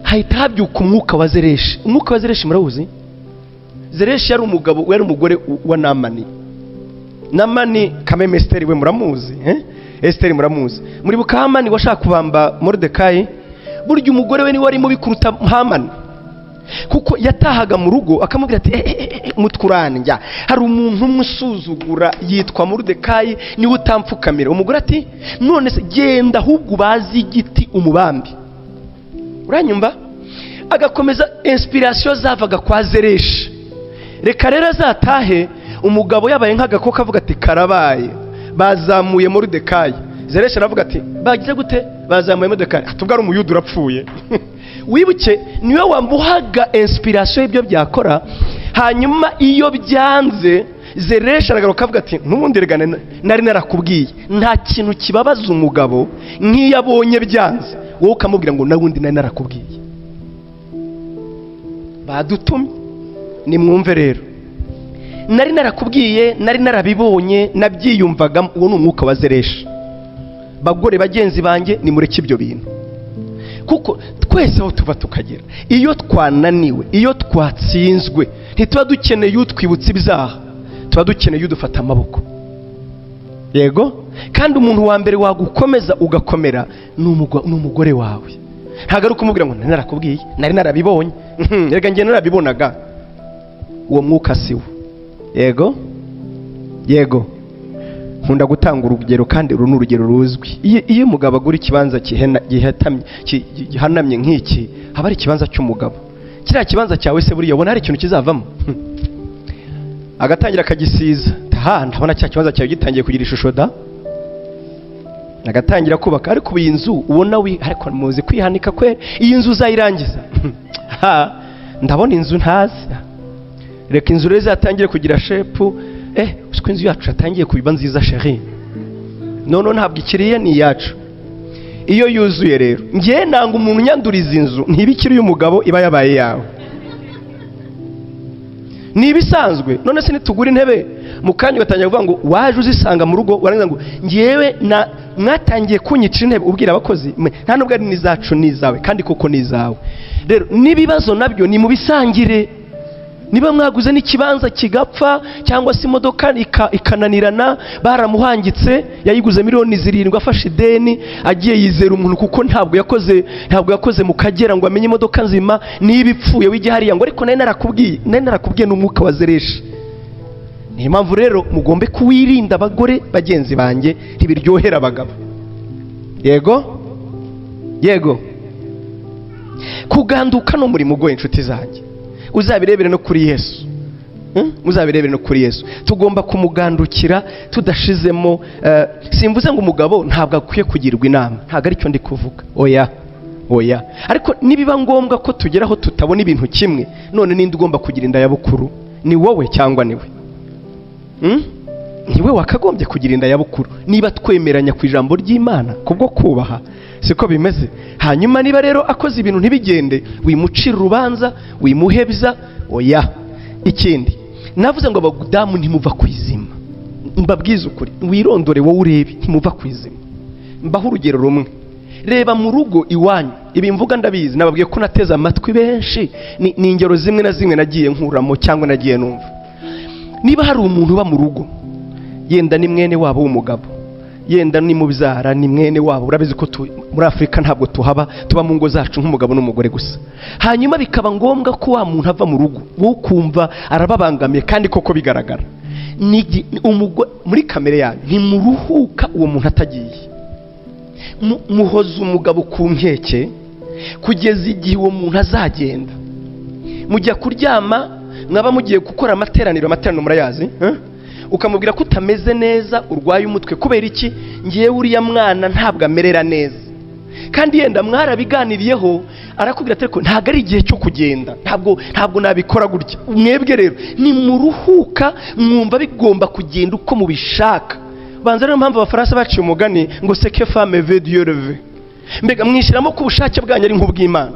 Hahita habyuka umwuka wa Zereshi. Umwuka wa Zereshi murawuzi? Zereshi yari umugabo, yari umugore wa Namani. Namani kameme Esiteri we muramuzi, eh? Esiteri muramuzi, muribuka Hamani washaka kubamba Moridekayi? Burya umugore we niwe wari mubi kuruta Hamani, kuko yatahaga mu rugo akamubwira ati: "Eh, eh, eh, mutwuranja hari umuntu umwe usuzugura yitwa Moridekayi, niwe utampfukamira." Umugore ati: "None se genda ahubwo ubaze igiti umubambi." Uranyumva? Agakomeza inspiration zavaga kwa Zereshi. Reka rero azatahe umugabo yabaye nk'agakoko, avuga ati: "Karabaye, bazamuye Moridekayi." Zereshi aravuga ati: "Bagize gute? Bazamuye Moridekayi?" Ati: "Ubwo ari Umuyuda urapfuye." Wibuke niwe wamuhaga inspiration y'ibyo byakora. Hanyuma iyo byanze, Zereshi aragaruka akavuga ati: "N'ubundi rega nari narakubwiye." Nta kintu kibabaza umugabo nk'iyo abonye byanze, wowe ukamubwira ngo: "N'ubundi nari narakubwiye." Badutumye nimwumve rero, nari narakubwiye, nari narabibonye, nabyiyumvagamo. Uwo ni umwuka wa Zereshi. Bagore bagenzi banjye, nimureke ibyo bintu, kuko twese aho tuva tukagera, iyo twananiwe, iyo twatsinzwe, ntituba dukeneye utwibutsa ibyaha, tuba dukeneye udufata amaboko. Yego, kandi umuntu wa mbere wagukomeza ugakomera ni umugore wawe. Ntabwo ari ukumubwira ngo: "Nari narakubwiye, nari narabibonye." Reka njye narabibonaga. Uwo mwuka si wo. Yego, yego, nkunda gutanga urugero, kandi uru ni urugero ruzwi. Iyo umugabo agura ikibanza gihetamye, gihanamye nk'iki, haba ari ikibanza cy'umugabo. Kiriya kibanza cyawe se buriya ubona hari ikintu kizavamo? Agatangira akagisiza, ha, ndabona cya kibanza cyawe gitangiye kugira ishusho da. Agatangira kubaka, ariko ubu iyi nzu ubona wi, ariko muzi kwihanika kweri, iyi nzu uzayirangiza? Ha, ndabona inzu ntazi. Reka inzu rero izatangire kugira shape. Uzi ko inzu yacu yatangiye kuba nziza, chérie? None ntabwo ikiriye, ni iyacu. Iyo yuzuye rero, ngewe nanga umuntu unyanduriza inzu. Ntibikiri uy'umugabo, iba yabaye iyawe, ni ibisanzwe. None se nitugura intebe, mu kanya ugatangira kuvuga ngo waje uzisanga mu rugo, warangiza ngo: "Ngewe na mwatangiye kunyica intebe," ubwira abakozi, nta nubwo ari n'izacu, ni izawe, kandi koko ni izawe. Rero n'ibibazo nabyo ni mubisangire. Niba mwaguze n'ikibanza kigapfa, cyangwa se imodoka ikananirana, baramuhangitse, yayiguze miliyoni 7 afashe ideni, agiye yizera umuntu, kuko ntabwo yakoze mu Kagera ngo amenye imodoka nzima, niba ipfuye wijya hariya ngo: "Ariko nari narakubwiye, nari narakubwiye." Ni umwuka wa Zereshi. Niyo mpamvu rero mugombe kuwirinda, abagore bagenzi banjye, ntibiryohera abagabo. Yego, yego, kuganduka ni umurimo ugoye, inshuti zanjye. Uzabirebere no kuri Yesu. Muzabirebere no kuri Yesu. Tugomba kumugandukira tudashizemo. Simvuze ngo umugabo ntabwo akwiye kugirwa inama, ntabwo aricyo ndi kuvuga, oya, oya. Ariko nibiba ngombwa ko tugera aho tutabona ibintu kimwe, none ninde ugomba kugira inda ya bukuru? Ni wowe cyangwa niwe? Niwe wakagombye kugira inda ya bukuru, niba twemeranya ku ijambo ry'Imana kubwo kubaha. Siko bimeze? Hanyuma niba rero akoze ibintu ntibigende, wimucira urubanza, wimuhebya, oya. Ikindi navuze ngo abadamu ntimuva ku izima. Mbabwize ukuri, wirondore wowe urebe, ntimuva ku izima. Mbaho urugero rumwe. Reba mu rugo iwanyu. Ibi mvuga ndabizi, nababwiye ko nateze amatwi benshi, ni ingero zimwe na zimwe nagiye nkuramo cyangwa nagiye numva. Niba hari umuntu uba mu rugo, yenda ni mwene wabo w'umugabo, yenda ni mubyara, ni mwene wabo, urabizi ko muri Afurika ntabwo tuhaba, tuba mu ngo zacu nk'umugabo n'umugore gusa. Hanyuma bikaba ngombwa ko wa muntu ava mu rugo, wowe ukumva arababangamiye kandi koko bigaragara. Muri kamere yanyu ntimuruhuka uwo muntu atagiye. Muhoza umugabo ku nkeke kugeza igihe uwo muntu azagenda. Mujya kuryama, mwaba mugiye gukora amateraniro, amateraniro murayazi, eh? Ukamubwira ko utameze neza, urwaye umutwe. Kubera iki? Ngewe uriya mwana ntabwo amerera neza. Kandi yenda mwarabiganiriyeho, arakubwira ati ariko ntabwo ari igihe cyo kugenda, ntabwo nabikora gutya. Mwebwe rero nimuruhuka, mwumva bigomba kugenda uko mubishaka. Banza rero impamvu Abafaransa baciye umugani ngo "Ce que femme veut, Dieu le veut". Mbega mwishyiramo ko ubushake bwanyu ari nk'ubw'Imana.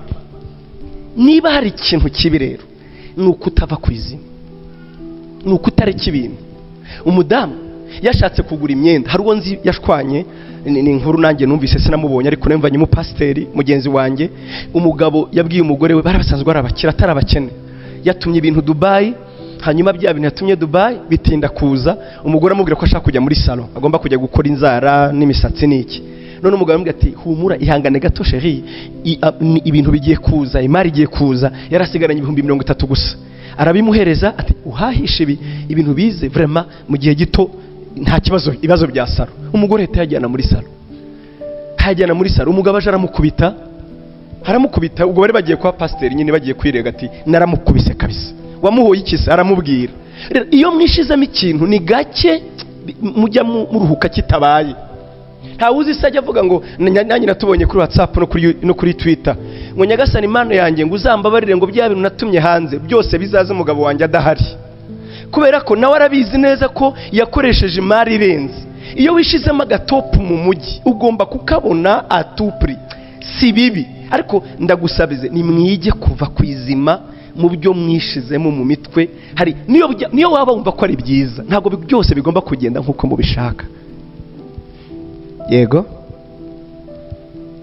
Niba hari ikintu kibi rero, ni uko utava ku izima, ni uko utareka ibintu. Umudamu yashatse kugura imyenda, hari uwo nzi yashwanye, ni inkuru nanjye numvise, sinamubonye ariko numvanye umupasiteri mugenzi wanjye. Umugabo yabwiye umugore we, bari basanzwe ari abakire atari abakene, yatumye ibintu Dubayi. Hanyuma bya bintu yatumye Dubayi bitinda kuza. Umugore amubwira ko ashaka kujya muri salon, agomba kujya gukora inzara n'imisatsi n'iki. None umugabo aramubwira ati humura, ihangane gato chérie, ibintu bigiye kuza, imari igiye kuza. Yarasigaranye 30,000 gusa, arabimuhereza ati uhahishe ibi ibintu bize vraiment mu gihe gito, nta kibazo, ibibazo bya salon. Umugore ahita yajyana muri salon, hajyana muri salon, umugabo aje aramukubita, aramukubita. Ubwo bari bagiye kwa pasiteri nyine, bagiye kwirega, ati naramukubise kabisa. Wamuhoye iki se? Aramubwira. Rero iyo mwishizemo ikintu, ni gake mujya muruhuka kitabaye. Ntawe uzi se ajya avuga ngo nanjye natubonye kuri WhatsApp no kuri Twitter ngo "Nyagasani impano yanjye, ngo uzambabarire, ngo bya bintu natumye hanze byose bizaze umugabo wanjye adahari", kubera ko nawe arabizi neza ko yakoresheje imari irenze. Iyo wishizemo agatopu mu mujyi, ugomba kukabona atupuri. Si bibi, ariko ndagusabize, nimwige kuva ku izima mu byo mwishizemo mu mitwe. Hari niyo waba wumva ko ari byiza, ntabwo byose bigomba kugenda nk'uko mubishaka. Yego,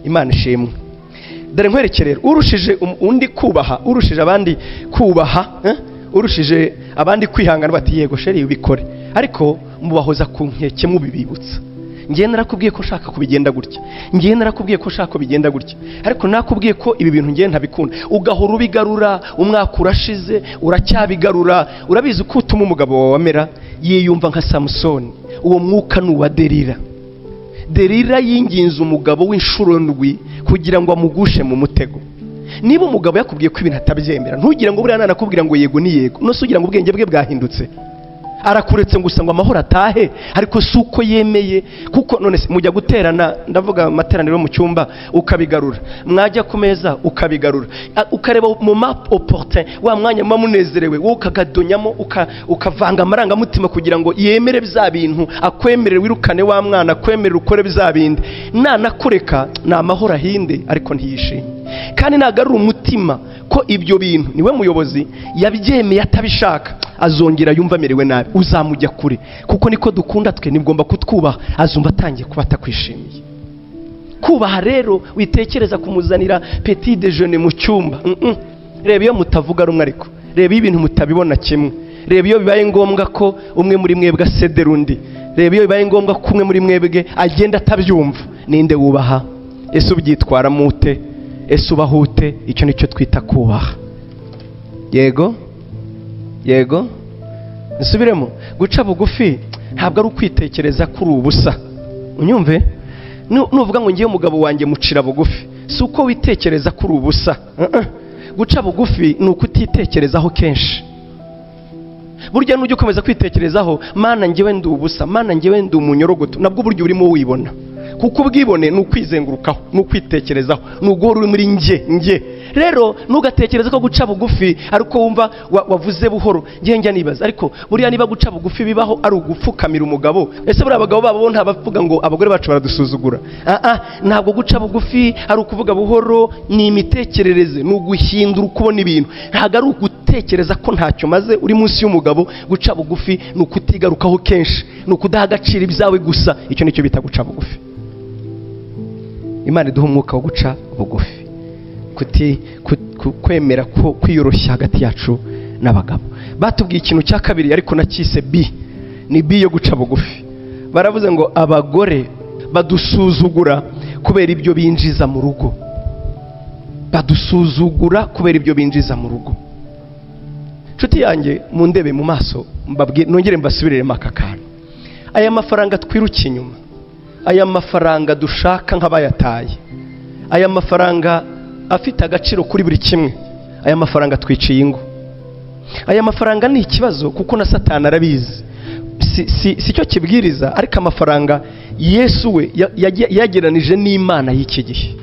Imana ishimwe. Dore nkwereke rero, urushije undi kubaha, urushije abandi kubaha, eh? Urushije abandi kwihangana, bati yego chéri, ubikore, ariko mubahoza ku nkeke, mubibibutsa. Ngewe narakubwiye ko nshaka kubigenda gutya, ngewe narakubwiye ko nshaka kubigenda gutya, ariko nakubwiye ko ibi bintu ngewe ntabikunda. Ugahora ubigarura, umwaka urashize uracyabigarura. Urabizi ko utuma umugabo wawe amera, yiyumva nka Samusoni. Uwo mwuka ni uwa Derira. Derira yinginze umugabo w'inshuro ndwi kugira ngo amugushe mu mutego. Niba umugabo yakubwiye ko ibintu atabyemera, ntugire ngo buriya nanakubwira ngo yego ni yego. Nose ugira ngo ubwenge bwe bwahindutse? Arakuretse gusa ngo amahoro atahe, ariko si uko yemeye. Kuko none se mujya guterana, ndavuga amateraniro yo mu cyumba, ukabigarura, mwajya ku meza ukabigarura, ukareba mu moment opportun, wa mwanya muba munezerewe, wowe ukagadonyamo, ukavanga amarangamutima kugira ngo yemere bya bintu, akwemerere wirukane wa mwana, akwemerere ukore bya bindi. Nanakureka ni amahoro ahinde, ariko ntiyishimye. Kandi nagarura umutima ko ibyo bintu niwe muyobozi yabyemeye atabishaka, azongera yumva amerewe nabi, uzamujya kure, kuko niko dukunda twe, nigomba kutwubaha. Azumva atangiye kuba atakwishimiye. Kubaha rero, witekereza kumuzanira petit déjeuner mu cyumba. Reba iyo mutavuga rumwe, ariko reba iyo ibintu mutabibona kimwe, reba iyo bibaye ngombwa ko umwe muri mwebwe asedera undi, reba iyo bibaye ngombwa ko umwe muri mwebwe agenda atabyumva. Ninde wubaha? Ese ubyitwaramo ute? Ese ubaho ute? Icyo nicyo twita kubaha. Yego, yego, nsubiremo: guca bugufi ntabwo ari ukwitekereza kuri ubusa. Unyumve, nuvuga ngo ngiye umugabo wanjye mucira bugufi, si uko witekereza kuri ubusa. Uh-uh. Guca bugufi ni ukutitekerezaho kenshi. Burya nujya ukomeza kwitekerezaho, "Mana ngewe ndi ubusa, Mana ngewe ndi umunyorogoto", nabwo burya urimo wibona, kuko ubwibone ni ukwizengurukaho, ni ukwitekerezaho, ni uguhora uri muri nge nge. Rero ntugatekereze ko guca bugufi ariko wumva wavuze buhoro. Ngiye njya nibaza, ariko buriya niba guca bugufi bibaho ari ugupfukamira umugabo, ese buriya abagabo babo bo ntabavuga ngo abagore bacu baradusuzugura? Ah ah, ntabwo guca bugufi ari ukuvuga buhoro, ni imitekerereze, ni uguhindura uko ubona ibintu. Ntabwo ari ugutekereza ko ntacyo maze uri munsi y'umugabo. Guca bugufi ni ukutigarukaho kenshi, ni ukudaha agaciro ibyawe gusa. Icyo nicyo bita guca bugufi. Imana iduha umwuka wo guca bugufi, kwemera ko kwiyoroshya hagati yacu n'abagabo. Batubwiye ikintu cya kabiri, ariko nacyise B, ni B yo guca bugufi. Baravuze ngo abagore badusuzugura kubera ibyo binjiza mu rugo, badusuzugura kubera ibyo binjiza mu rugo. Nshuti yanjye, mundebe mu maso, mbabwire, nongere mbasubiriremo aka kantu. Aya mafaranga twiruka inyuma, aya mafaranga dushaka nk'abayataye, aya mafaranga afite agaciro kuri buri kimwe, aya mafaranga twiciye ingo. Aya mafaranga ni ikibazo kuko na Satani arabizi. Si cyo kibwiriza, ariko amafaranga Yesu we yageranije n'imana y'iki gihe.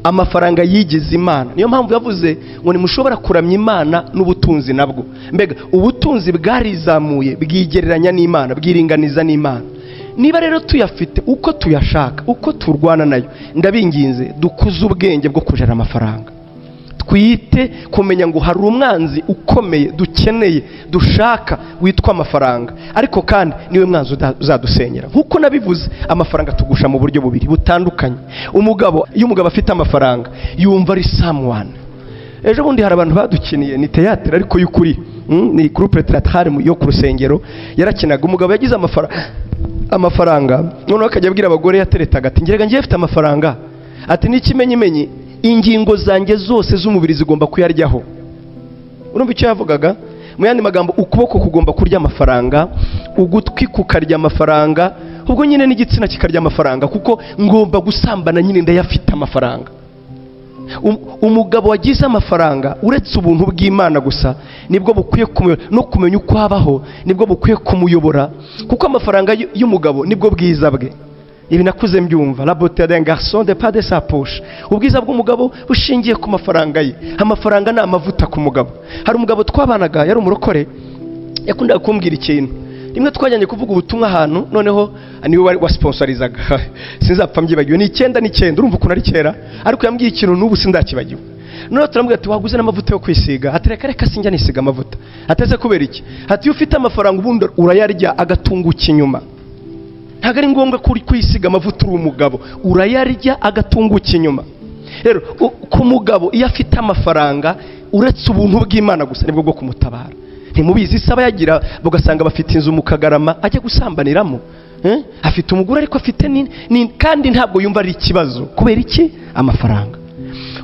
Amafaranga yigize imana. Niyo mpamvu yavuze ngo ntimushobora kuramya Imana n'ubutunzi nabwo. Mbega ubutunzi bwarizamuye, bwigereranya n'Imana, bwiringaniza n'Imana. Niba rero tuyafite uko tuyashaka, uko turwana nayo, ndabinginze dukuze ubwenge bwo kujara amafaranga. Twite kumenya ngo hari umwanzi ukomeye dukeneye, dushaka, witwa amafaranga, ariko kandi niwe mwanzi uzadusenyera. Nk'uko nabivuze, amafaranga tugusha mu buryo bubiri butandukanye. Umugabo, iyo umugabo afite amafaranga yumva ari someone. Ejo bundi hari abantu badukiniye, ni théâtre ariko y'ukuri, ni groupe théâtrale yo ku rusengero yarakinaga. Umugabo yagize amafaranga, noneho akajya abwira abagore yateretaga ati: "Ngerega ngiye afite amafaranga," ati: "N'ikimenyimenyi ingingo zanjye zose z'umubiri zigomba kuyaryaho." Urumva icyo yavugaga? Mu yandi magambo, ukuboko kugomba kurya amafaranga, ugutwi kukarya amafaranga, ubwo nyine n'igitsina kikarya amafaranga, kuko ngomba gusambana nyine ndayafite amafaranga. Umugabo wagize amafaranga, uretse ubuntu bw'Imana gusa nibwo bukwiye kumuyobora, no kumenya uko abaho nibwo bukwiye kumuyobora, kuko amafaranga y'umugabo nibwo bwiza bwe. Ibi nakuze mbyumva: "La beauté d'un garçon dépend de sa poche." Ubwiza bw'umugabo bushingiye ku mafaranga ye. Amafaranga ni amavuta ku mugabo. Hari umugabo twabanaga, yari umurokore, yakundaga kumbwira ikintu. Rimwe twajyanye kuvuga ubutumwa ahantu, noneho niwe wari wasponsorizaga. Sinzapfa mbyibagiwe, ni 99, urumva ukuntu ari kera, ariko yambwiye ikintu n'ubu sindakibagiwe. Noneho turamubwira ati: "Waguze n'amavuta yo kwisiga?" Ati: "Reka reka, sinjya nisiga amavuta." Ateze kubera iki? Ati: "Iyo ufite amafaranga ubundi urayarya agatunguka inyuma. Ntabwo ari ngombwa ko uri kwisiga amavuta uri umugabo, urayarya agatunguka inyuma." Rero ku mugabo, iyo afite amafaranga, uretse ubuntu bw'Imana gusa nibwo bwo kumutabara. Ntimubizi se abayagira ugasanga bafite inzu mu Kagarama ajya gusambaniramo? Eh? Afite umugore ariko afite kandi ntabwo yumva ari ikibazo. Kubera iki? Amafaranga.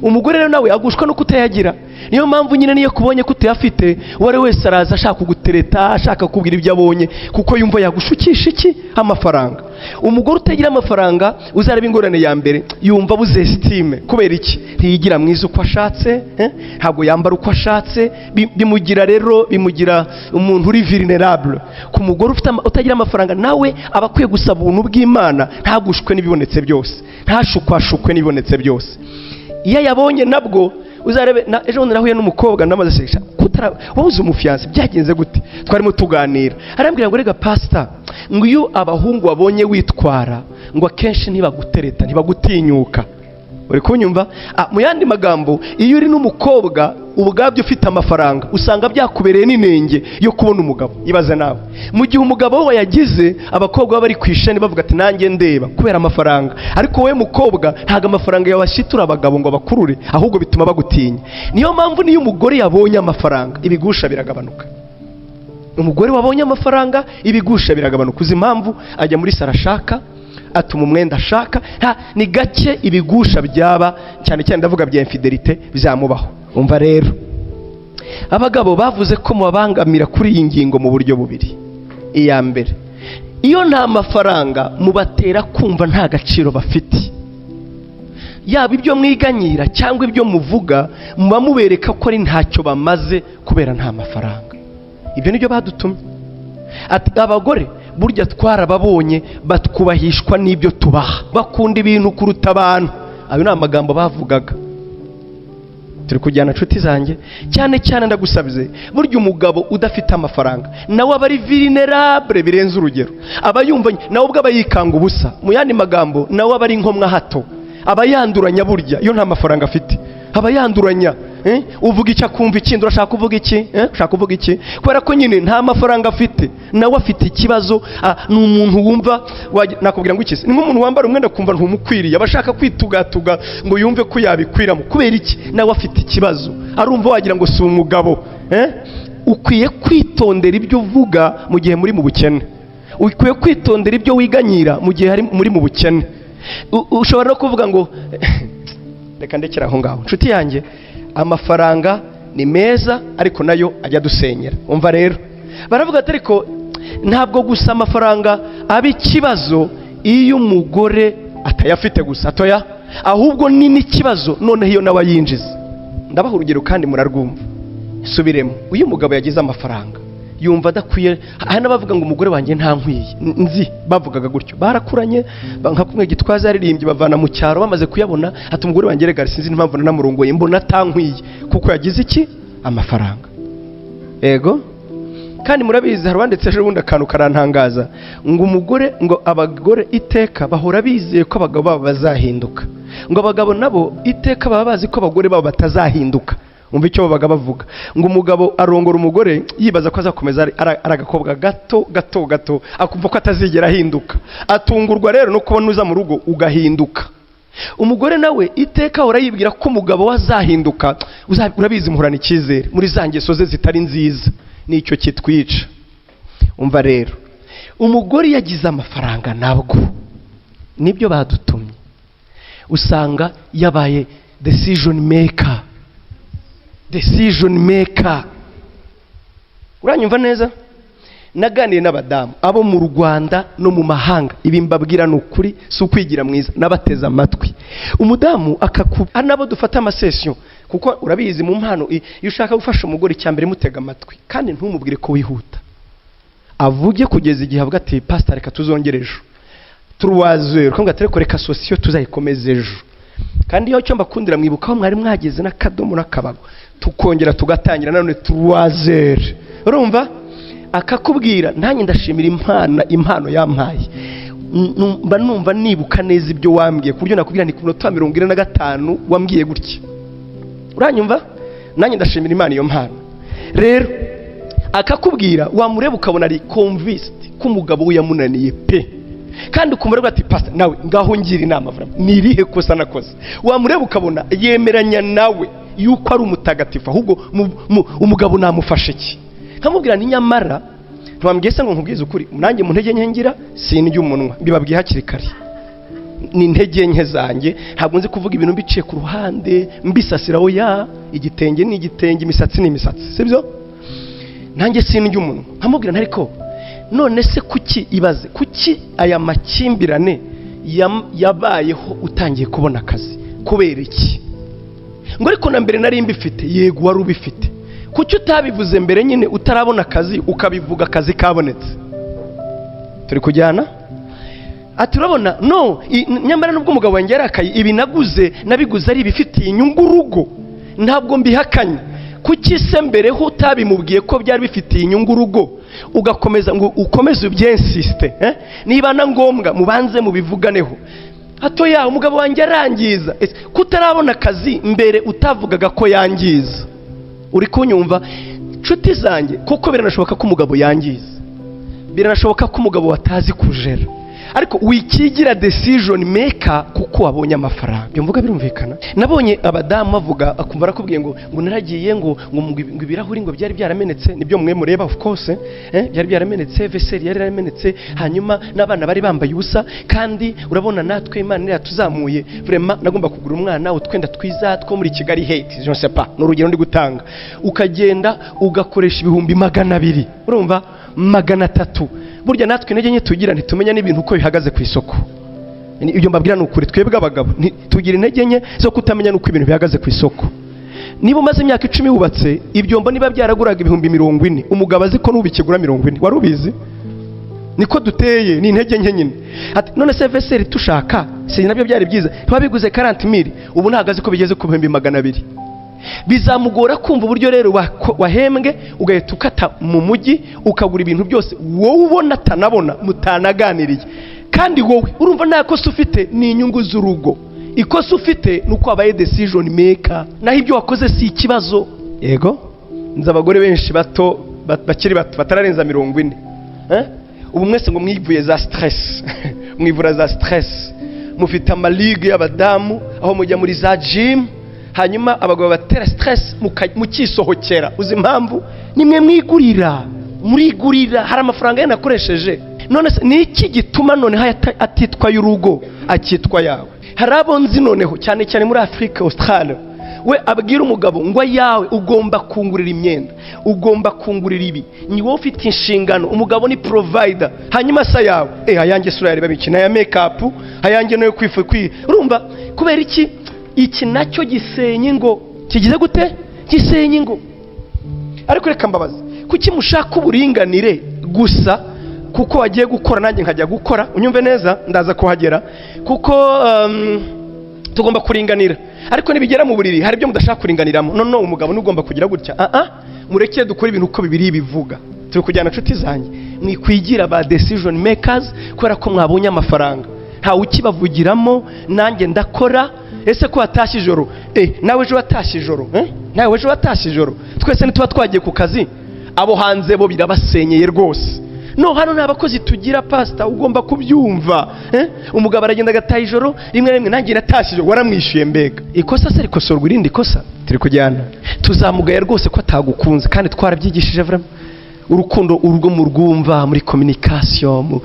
Umugore rero nawe agushwa no kutayagira. Niyo mpamvu nyine niyo kubonye ko utayafite, uwo ari wese araza ashaka kugutereta, ashaka kukubwira ibyo abonye, kuko yumva yagushukisha iki? Amafaranga. Umugore utagira amafaranga, uzareba ingorane ya mbere, yumva abuze estime. Kubera iki? Ntiyigira mwiza uko ashatse, eh? Ntabwo yambara uko ashatse. Bimugira rero, bimugira umuntu uri vulnerable. Ku mugore utagira amafaranga, nawe aba akwiye gusaba ubuntu bw'Imana, ntagushwe n'ibibonetse byose, ntashukwashukwe n'ibibonetse byose. Iyo ayabonye nabwo uzarebe ejo bundi nahuye n'umukobwa, ndamaze sesha kutara wabuze umufiancé, byagenze gute? Twarimo tuganira, arambwira ngo: "Rega pastor," ngo, "iyo abahungu babonye witwara," ngo, "akenshi ntibagutereta, ntibagutinyuka." Uri kunyumva? Ah, mu yandi magambo, iyo uri n'umukobwa ubwabyo ufite amafaranga, usanga byakubereye n'inenge yo kubona umugabo. Ibaze nawe, mu gihe umugabo we wayagize, abakobwa baba bari ku isheni bavuga ati: "Nanjye ndeba," kubera amafaranga. Ariko wowe mukobwa, ntabwo amafaranga yawe ashitura abagabo ngo bakurure, ahubwo bituma bagutinya. Niyo mpamvu niyo umugore yabonye amafaranga, ibigusha biragabanuka. Umugore wabonye amafaranga, ibigusha biragabanuka. Uzi impamvu? Ajya muri salon ashaka, atuma umwenda ashaka. Nta ni gake ibigusha byaba, cyane cyane ndavuga bya infidélité, byamubaho. Umva rero, abagabo bavuze ko mubabangamira kuri iyi ngingo mu buryo bubiri. Iya mbere, iyo nta mafaranga, mubatera kumva nta gaciro bafite. Yaba ibyo mwiganyira cyangwa ibyo muvuga, muba mubereka ko ari ntacyo bamaze kubera nta mafaranga. Ibyo nibyo badutumye. Ati: "Abagore burya twarababonye, batwubahishwa n'ibyo tubaha, bakunda ibintu kuruta abantu." Ayo ni amagambo bavugaga. Turi kujyana, nshuti zanjye? Cyane cyane ndagusabye, burya umugabo udafite amafaranga nawe aba ari vulnerable birenze urugero. Aba yumva nawe ubwo aba yikanga ubusa. Mu yandi magambo, nawe aba ari nkomwa hato, aba yanduranya. Burya iyo nta mafaranga afite aba yanduranya, eh? Uvuga icyo akumva ikindi. Urashaka kuvuga iki, eh? Ushaka kuvuga iki? Kubera ko nyine nta mafaranga afite, nawe afite ikibazo. Ni umuntu wumva nakubwira ngo iki se? Ni nk'umuntu wambara umwenda akumva ntumukwiriye, aba ashaka kwitugatuga ngo yumve ko yabikwiramo. Kubera iki? Nawe afite ikibazo, arumva wagira ngo si umugabo, eh? Ukwiye kwitondera ibyo uvuga mu gihe muri mu bukene. Ukwiye kwitondera ibyo wiganyira mu gihe muri mu bukene. Ushobora no kuvuga ngo reka ndekere aho ngaho. Nshuti yanjye, amafaranga ni meza, ariko nayo ajya adusenyera. Umva rero, baravuga ati ariko ntabwo gusa amafaranga aba ikibazo iyo umugore atayafite gusa atoya, ahubwo ni n'ikibazo noneho iyo nawe ayinjiza. Ndabaha urugero kandi murarwumva. Subiremo, iyo umugabo yagize amafaranga yumva adakwiye. Hari n'abavuga ngo umugore wanjye ntankwiye. Nzi bavugaga gutyo, barakuranye, nka kumwe Gitwaza yaririmbye, bavana mu cyaro, bamaze kuyabona ati umugore wanjye rega sinzi n'impamvu nanamurongoye, mbona atankwiye kuko yagize iki? Amafaranga. Yego, kandi murabizi, hari uwanditse ejo bundi akantu karantangaza, ngo umugore, ngo abagore iteka bahora bizeye ko abagabo babo bazahinduka, ngo abagabo nabo iteka baba bazi ko abagore babo batazahinduka. Umva icyo babaga bavuga, ngo umugabo arongora umugore yibaza ko azakomeza ari agakobwa gato gato gato, akumva ko atazigera ahinduka. Atungurwa rero no kubona uza mu rugo ugahinduka. Umugore nawe iteka ahora yibwira ko umugabo we azahinduka. Urabizi, muhorana icyizere muri za ngeso ze zitari nziza. Nicyo kitwica. Umva rero, umugore iyo agize amafaranga, nabwo nibyo badutumye, usanga yabaye decision maker, decision maker. Uranyumva neza? Naganiye n'abadamu abo mu Rwanda no mu mahanga. Ibi mbabwira ni ukuri, si ukwigira mwiza. Nabateze amatwi, umudamu akaku ari nabo dufata ama session, kuko urabizi mu mpano, iyo ushaka gufasha umugore, icya mbere mutega amatwi kandi ntumubwire ko wihuta. Avuge kugeza igihe avuga ati pastor, reka tuzongere ejo turuwazeru. Ukavuga ati ariko reka session tuzayikomeze ejo. Kandi iyo icyo mbakundira, mwibuka aho mwari mwageze n'akadomo n'akabago, tukongera tugatangira nanone turuwazere. Urumva akakubwira. Nanjye ndashimira impano yampaye. Mba numva nibuka neza ibyo wambwiye, ku buryo nakubwira ni ku munota wa 45 wambwiye gutya. Uranyumva? Nanjye ndashimira Imana iyo mpano. Rero akakubwira, wamureba ukabona ari convinced ko umugabo we yamunaniye pe. Kandi ukumva ati pastor, nawe ngaho ngira inama vraiment, ni irihe kosa nakoze? Wamureba ukabona yemeranya nawe yuko ari umutagatifu, ahubwo umugabo namufashe iki? Nkamubwira ni nyamara ntiwambwiye se ngo nkubwize ukuri? Nanjye mu ntege nke ngira, sindya umunwa. Mbibabwiye hakiri kare, ni intege nke zanjye. Ntabwo nzi kuvuga ibintu mbiciye ku ruhande mbisasira. Oya, igitenge ni igitenge, imisatsi ni imisatsi, sibyo? Nanjye sindya umunwa. Nkamubwira nti ariko none se kuki, ibaze, kuki aya makimbirane yabayeho utangiye kubona akazi? Kubera iki? Ngo ariko na mbere nari mbifite. Yego, wari ubifite. Kuki utabivuze mbere nyine utarabona akazi, ukabivuga akazi kabonetse? Turi kujyana? Ati urabona no nyamara nubwo umugabo wanjye yarakaye, ibi naguze nabiguze ari ibifitiye inyungu urugo, ntabwo mbihakanye. Kuki se mbere ho utabimubwiye ko byari bifitiye inyungu urugo, ugakomeza ngo ukomeze ubyensiste, eh? Niba na ngombwa mubanze mubivuganeho. Hato ya umugabo wanjye arangiza. Ese kutarabona akazi mbere utavugaga ko yangiza? Uri kunyumva, nshuti zanjye? Kuko biranashoboka ko umugabo yangiza, biranashoboka ko umugabo watazi kujera, ariko wikigira decision maker kuko wabonye amafaranga. Ibyo mvuga birumvikana? Nabonye abadamu bavuga, akumva arakubwiye ngo naragiye ngo ibirahuri ngo byari byaramenetse. Nibyo mwe mureba, of course, byari byaramenetse, vaisselle yari yaramenetse, hanyuma n'abana bari bambaye ubusa. Kandi urabona natwe Imana yatuzamuye, vraiment nagomba kugura umwana utwenda twiza two muri Kigali Hate, je ne sais pas, ni urugero ndi gutanga. Ukagenda ugakoresha 200,000, urumva, 300. Burya natwe intege nke tugira, ntitumenya n'ibintu uko bihagaze ku isoko. Ibyo mbabwira ni ukuri. Twebwe abagabo tugira intege nke zo kutamenya n'uko ibintu bihagaze ku isoko. Niba umaze imyaka 10 wubatse, ibyombo niba byaraguraga 40,000, umugabo azi ko n'ubu bikigura 40. Wari ubizi? Niko duteye, ni intege nke nyine. Ati none se vaisselle tushaka si nabyo byari byiza? Ntibabiguze 40 000, ubu ntabwo azi ko bigeze ku 200,000. Bizamugora kumva uburyo rero wahembwe ugahita ukata mu mujyi, ukagura ibintu byose wowe ubona atanabona, mutanaganiriye. Kandi wowe urumva nta kosa ufite, ni inyungu z'urugo. Ikosa ufite ni uko wabaye decision maker, naho ibyo wakoze si ikibazo. Yego, nzi abagore benshi bato, bakiri bato, batararenza 40. Eh? Ubu mwese ngo mwivuye za stress, mwivura za stress, mufite amaligue y'abadamu aho mujya muri za gym, hanyuma abagabo batera stress, mukisohokera. Uzi impamvu? Nimwe mwigurira, murigurira. Hari amafaranga yanakoresheje. None se ni iki gituma noneho atitwa y'urugo, akitwa yawe? Hari abo nzi noneho, cyane cyane muri Afurika, Australia, we abwira umugabo ngo ayawe, ugomba kungurira imyenda, ugomba kungurira ibi, ni wowe ufite inshingano. Umugabo ni provider. Hanyuma se ayawe? Ayanjye sura yareba iki? Aya makeup ayanjye nayo kwifu kwi. Urumva kubera iki? Iki nacyo gisenya ingo. Kigize gute? Gisenya ingo. Ariko reka mbabaze, kuki mushaka uburinganire gusa kuko wagiye gukora, nanjye nkajya gukora? Unyumve neza, ndaza kuhagera, kuko tugomba kuringanira, ariko nibigera mu buriri hari ibyo mudashaka kuringaniramo. No, umugabo ntugomba kugira gutya. Ah ah, mureke dukore ibintu uko Bibiliya bivuga. Turi kujyana, inshuti zanjye? Mwikwigira ba decision makers kubera ko mwabonye amafaranga. Ntawe ukibavugiramo. Nanjye ndakora. Ese ko watashye ijoro? Nawe ejo watashye ijoro, eh? Nawe ejo watashye ijoro. Twese ntituba twagiye ku kazi? Abo hanze bo birabasenyeye rwose. No hano nta bakozi tugira, pasita, ugomba kubyumva, eh? Umugabo aragenda agataha ijoro rimwe na rimwe. Nanjye natashye ijoro. Waramwishyuye mbega ikosa se rikosorwa irindi kosa? Turi kujyana? Tuzamugaye rwose ko atagukunze, kandi twarabyigishije vraiment. Urukundo, urugo murwumva muri communication.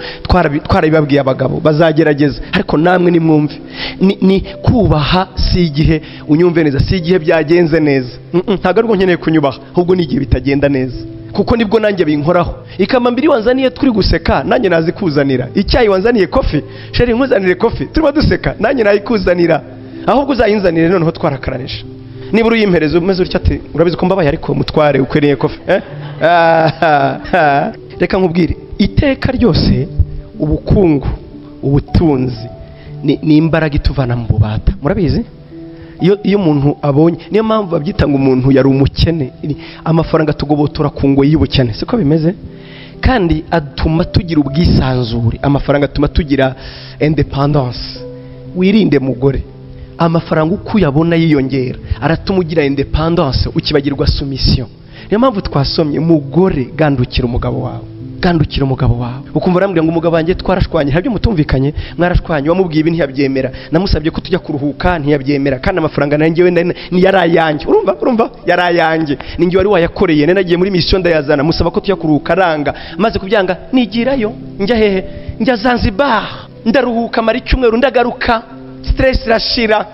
Twarabibabwiye. Abagabo bazagerageza, ariko namwe nimwumve. Ni kubaha, si igihe, unyumve neza, si igihe byagenze neza. Ntabwo aribwo nkeneye kunyubaha, ahubwo ni igihe bitagenda neza, kuko nibwo nanjye binkoraho. Ikamambiri wanzaniye turi guseka, nanjye nazikuzanira. Icyayi wanzaniye, coffee, chérie, nkuzanire coffee turimo duseka, nanjye nayikuzanira. Ahubwo uzayinzanire noneho twarakaranije. Nibura uyimpereza umeze utya, ati: "Urabizi ko mbabaye, ariko mutware ukwiriye coffee." Eh? Ah, ah. Reka nkubwire, iteka ryose ubukungu, ubutunzi ni imbaraga ituvana mu bubata. Murabizi, iyo umuntu abonye, niyo mpamvu babyita ngo umuntu yari umukene. Amafaranga tugobotora ku ngoyi y'ubukene, siko bimeze? Kandi atuma tugira ubwisanzure, amafaranga atuma tugira independence. Wirinde mugore, amafaranga uko uyabona yiyongera aratuma ugira independence, ukibagirwa soumission. Niyo mpamvu twasomye: mugore, gandukira umugabo wawe, gandukira umugabo wawe. Ukumva arambwira ngo umugabo wanjye twarashwanye. Hari ibyo mutumvikanye, mwarashwanye. Wamubwiye ibi ntiyabyemera, namusabye ko tujya kuruhuka ntiyabyemera, kandi amafaranga nanjye we ni yari ayanjye. Urumva yari ayanjye, ni njye wari wayakoreye. Nari nagiye muri mission ndayazana, musaba ko tujya kuruhuka aranga. Maze kubyanga nigirayo. Njya hehe? Njya Zanzibar, ndaruhuka, mara icyumweru, ndagaruka, stress irashira.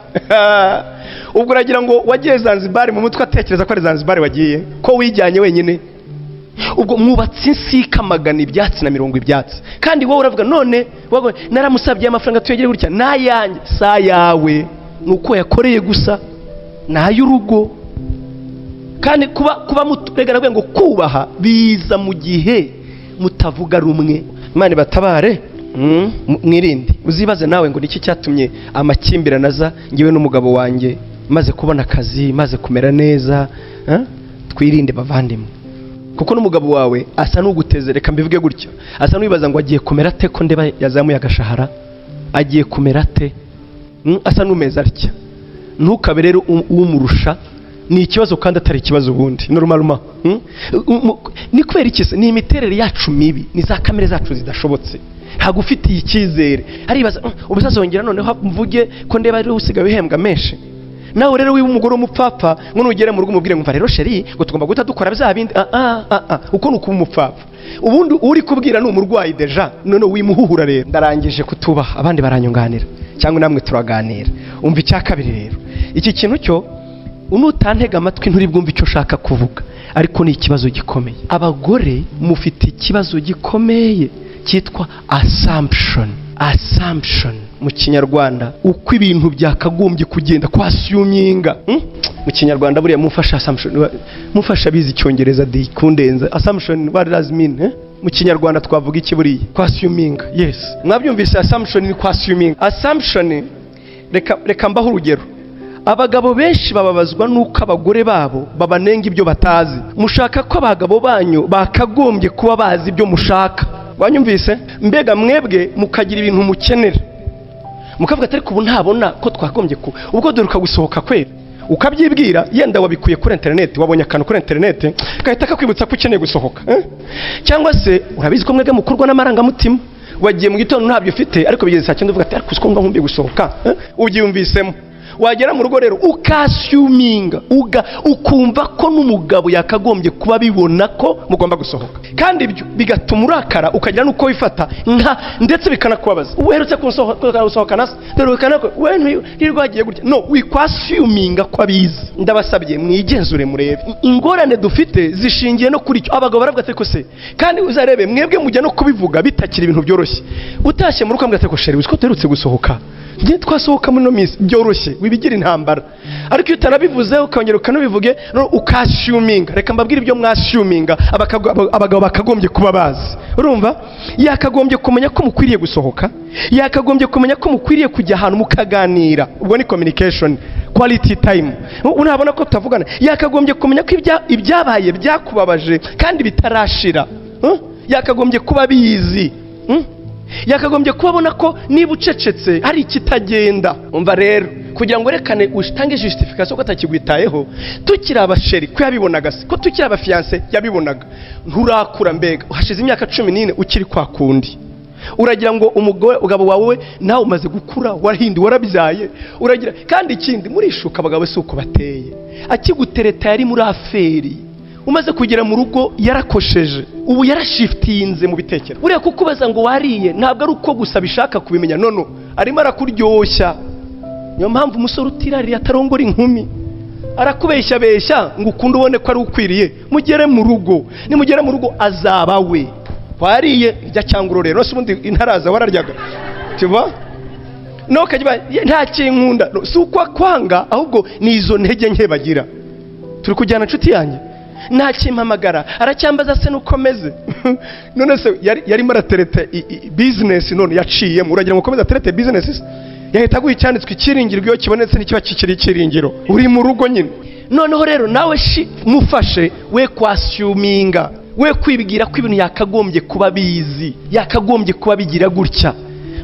Ubwo uragira ngo wagiye Zanzibar, mu mutwe atekereza ko ari Zanzibar wagiye, ko wijyanye wenyine. Ubwo mwubatse insika magana ibyatsi na mirongo ibyatsi, kandi wowe uravuga none wowe, naramusabye amafaranga tuyagire gutya, n'ayanjye. Si ayawe, ni uko yakoreye gusa, ni ay'urugo. Kandi kuba rega navuga ngo kubaha biza mu gihe mutavuga rumwe. Imana ibatabare. Mwirinde. Uzibaze nawe ngo niki cyatumye amakimbirane aza ngewe n'umugabo wanjye, maze kubona akazi, maze kumera neza, eh? Twirinde bavandimwe, kuko n'umugabo wawe asa n'uguteze, reka mbivuge gutyo, asa n'uwibaza ngo agiye kumera ate ko ndeba yazamuye agashahara, agiye kumera ate? Asa n'umeze atya. Ntukabe rero umurusha. Ni ikibazo kandi atari ikibazo ubundi normalement. Ni kubera iki se? Ni imiterere yacu mibi, ni za kamere zacu zidashobotse. Ntabwo ufitiye icyizere, aribaza: ubu azongera noneho mvuge ko ndeba ariwe usigaye uhembwa menshi?" Nawe rero wiba umugore w'umupfapfa ngo nugere mu rugo umubwire ngo: "Mva rero chéri, ngo tugomba guhita dukora bya bindi." Ah ah ah ah, uko ni ukuba umupfapfa. Ubundi uri kubwira ni umurwayi déjà. None wimuhuhura. Rero ndarangije kutubaha, abandi baranyunganira cyangwa namwe turaganira. Umva icya kabiri rero, iki kintu cyo nutantega amatwi nturi bwumve icyo ushaka kuvuga, ariko ni ikibazo gikomeye. Abagore mufite ikibazo gikomeye cyitwa assumption. Assumption mu Kinyarwanda, uko ibintu byakagombye kugenda, kwassuminga, Mu Kinyarwanda buriya mufasha assumption, mufasha abizi Icyongereza di kundenza. Assumption, what does mean, eh? Mu Kinyarwanda twavuga iki buriya? Kwassuminga, yes, mwabyumvise. Assumption ni kwassuminga. Assumption, reka mbaho urugero. Abagabo benshi bababazwa n'uko abagore babo babanenga ibyo batazi. Mushaka ko abagabo banyu bakagombye kuba bazi ibyo mushaka. Wanyumvise? Mbega mwebwe mukagira ibintu mukenera, mukavuga ati: "Ariko ubu ntabona ko twagombye ku ubwo duheruka gusohoka kwera." Ukabyibwira, yenda wabikuye kuri interineti, wabonye akantu kuri interineti gahita kakwibutsa ko ukeneye gusohoka, eh? Cyangwa se urabizi ko mwebwe mukurwa n'amarangamutima. Wagiye mu gitondo ntabyo ufite, ariko bigeze saa 9 uvuga ati: "Ariko uzi ko nkumbuye gusohoka, eh?" Ubyiyumvisemo. Wagera mu rugo rero ukassuminga, ukumva ko n'umugabo yakagombye kuba abibona ko mugomba gusohoka, kandi ibyo bigatuma urakara, ukagira n'uko wifata nka, ndetse bikanakubabaza. "Uherutse gusohokana se? Dore ko we ntirwagiye gutya." No wikwassuminga ko abizi. Ndabasabye mwigenzure, murebe ingorane dufite zishingiye no kuri icyo. Abagabo baravuga ati: "Ko se?" Kandi uzarebe mwebwe mujya no kubivuga bitakiri ibintu byoroshye. Utashye mu rugo ukamubwira ati: "Ko chéri, uzi ko duherutse gusohoka? Njye twasohoka muri ino minsi." Byoroshye, wibigira intambara. Ariko iyo utanabivuze, ukongera ukanabivuge no ukassuminga. Reka mbabwire ibyo mwassuminga abagabo bakagombye kuba bazi. Urumva, yakagombye kumenya ko mukwiriye gusohoka, yakagombye kumenya ko mukwiriye kujya ahantu mukaganira. Ubwo ni communication, quality time. Unabona ko tutavugana, yakagombye kumenya ko ibyabaye byakubabaje kandi bitarashira. Huh? Yakagombye kuba abizi. Yakagombye kuba abona ko niba ucecetse hari ikitagenda. Umva rero, kugira ngo werekane, utange justification ko atakigwitayeho: "Tukiri abachéri ko yabibonaga se? Ko tukiri abafiancé yabibonaga?" Nturakura. Mbega hashize imyaka 14 ukiri kwa kundi, uragira ngo umugore, umugabo wawe, nawe umaze gukura, warahinduwe, warabyaye, uragira. Kandi ikindi, murishuka. Abagabo si uko bateye. Akigutereta yari muri affaire, umaze kugera mu rugo yarakosheje, ubu yarashiftinze mu bitekerezo. Buriya kukubaza ngo wariye ntabwo ari uko gusa bishaka kubimenya, nono arimo arakuryoshya. Niyo mpamvu umusore utirariye atarongora inkumi. Arakubeshyabeshya ngo ukunde ubone ko ari ukwiriye. Mugere mu rugo, nimugere mu rugo azaba we wariye irya cyangwa urorero. Nose ubundi intaraza wararyaga tuva no kajya nta kinkunda. No, si uko kwanga, ahubwo ni izo ntege nke bagira. Turi kujyana, inshuti yanjye? Ntakimpamagara, aracyambaza se nuko meze. None se yarimo aratereta business, none yaciyemo, uragira ngo ukomeze aterete business se? Yahita aguha icyanditswe: "Icyiringirwa iyo kibonetse ntikiba kikiri icyiringiro." Uri mu rugo nyine. Noneho rero nawe shi mufashe, we kwassuminga, we kwibwira ko ibintu yakagombye kuba bizi, yakagombye kuba bigira gutya.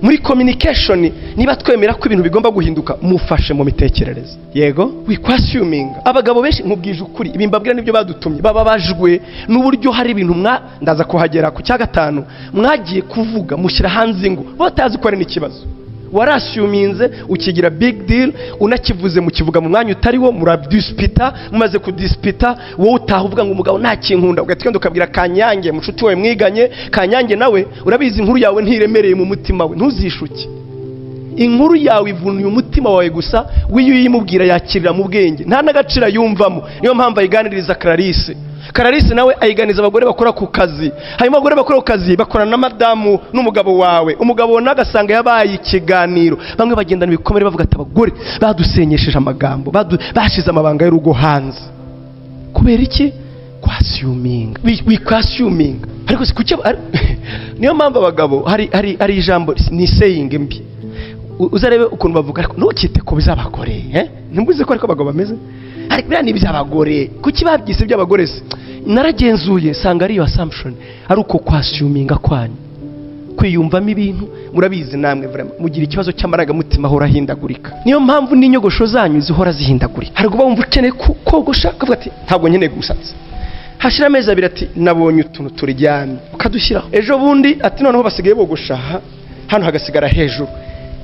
Muri communication, niba twemera ko ibintu bigomba guhinduka, mufashe mu mitekerereze. Yego, wikwassuminga. Abagabo benshi, nkubwije ukuri, ibi mbabwira nibyo badutumye, bababajwe n'uburyo hari ibintu mwa, ndaza kuhagera ku cya gatanu, mwagiye kuvuga mushyira hanze ingo batazi ko ari n'ikibazo. Warassuminze, ukigira big deal, unakivuze mukivuga mu mwanya utari wo, muradispita. Mumaze kudispita, wowe utaha uvuga ngo umugabo nta kinkunda, ugahita ugenda ukabwira Kanyange, mushuti wawe mwiganye. Kanyange nawe urabizi, inkuru yawe ntiremereye mu mutima we. Ntuzishuke, inkuru yawe ivunuye umutima wawe gusa. Wiyo uyimubwira yakirira mu bwenge, nta n'agaciro ayumvamo. Niyo mpamvu ayiganiriza Clarisse. Clarisse nawe ayiganiza abagore bakora ku kazi. Hanyuma abagore bakora ku kazi bakorana na madamu n'umugabo wawe, umugabo nawe agasanga yabaye ikiganiro. Bamwe bagendana ibikomere, bavuga ati: "Abagore badusenyesheje amagambo, bashize amabanga y'urugo hanze." Kubera iki? Kwassuminga. Wikwassuminga. Ariko si kuki niyo mpamvu abagabo hari ijambo, ni saying mbi. Uzarebe ukuntu bavuga: "Ariko ntukite ku by'abagore, eh?" Ntimbuze ko ariko abagabo bameze, ariko biriya ni iby'abagore. Kuki babyise iby'abagore se? Naragenzuye sanga ari iyo assumption, ari uko kwassuminga kwanyu, kwiyumvamo ibintu. Murabizi namwe vraiment, mugira ikibazo cy'amarangamutima ahora ahindagurika. Niyo mpamvu n'inyogosho zanyu zihora zihindagurika. Hari ubwo wumva ukeneye kogosha, ukavuga ati: "Ntabwo nkeneye gusatsa." Hashira amezi 2, ati: "Nabonye utuntu turyamye," ukadushyiraho. Ejo bundi ati: "Noneho basigaye bogosha aha hano hagasigara hejuru."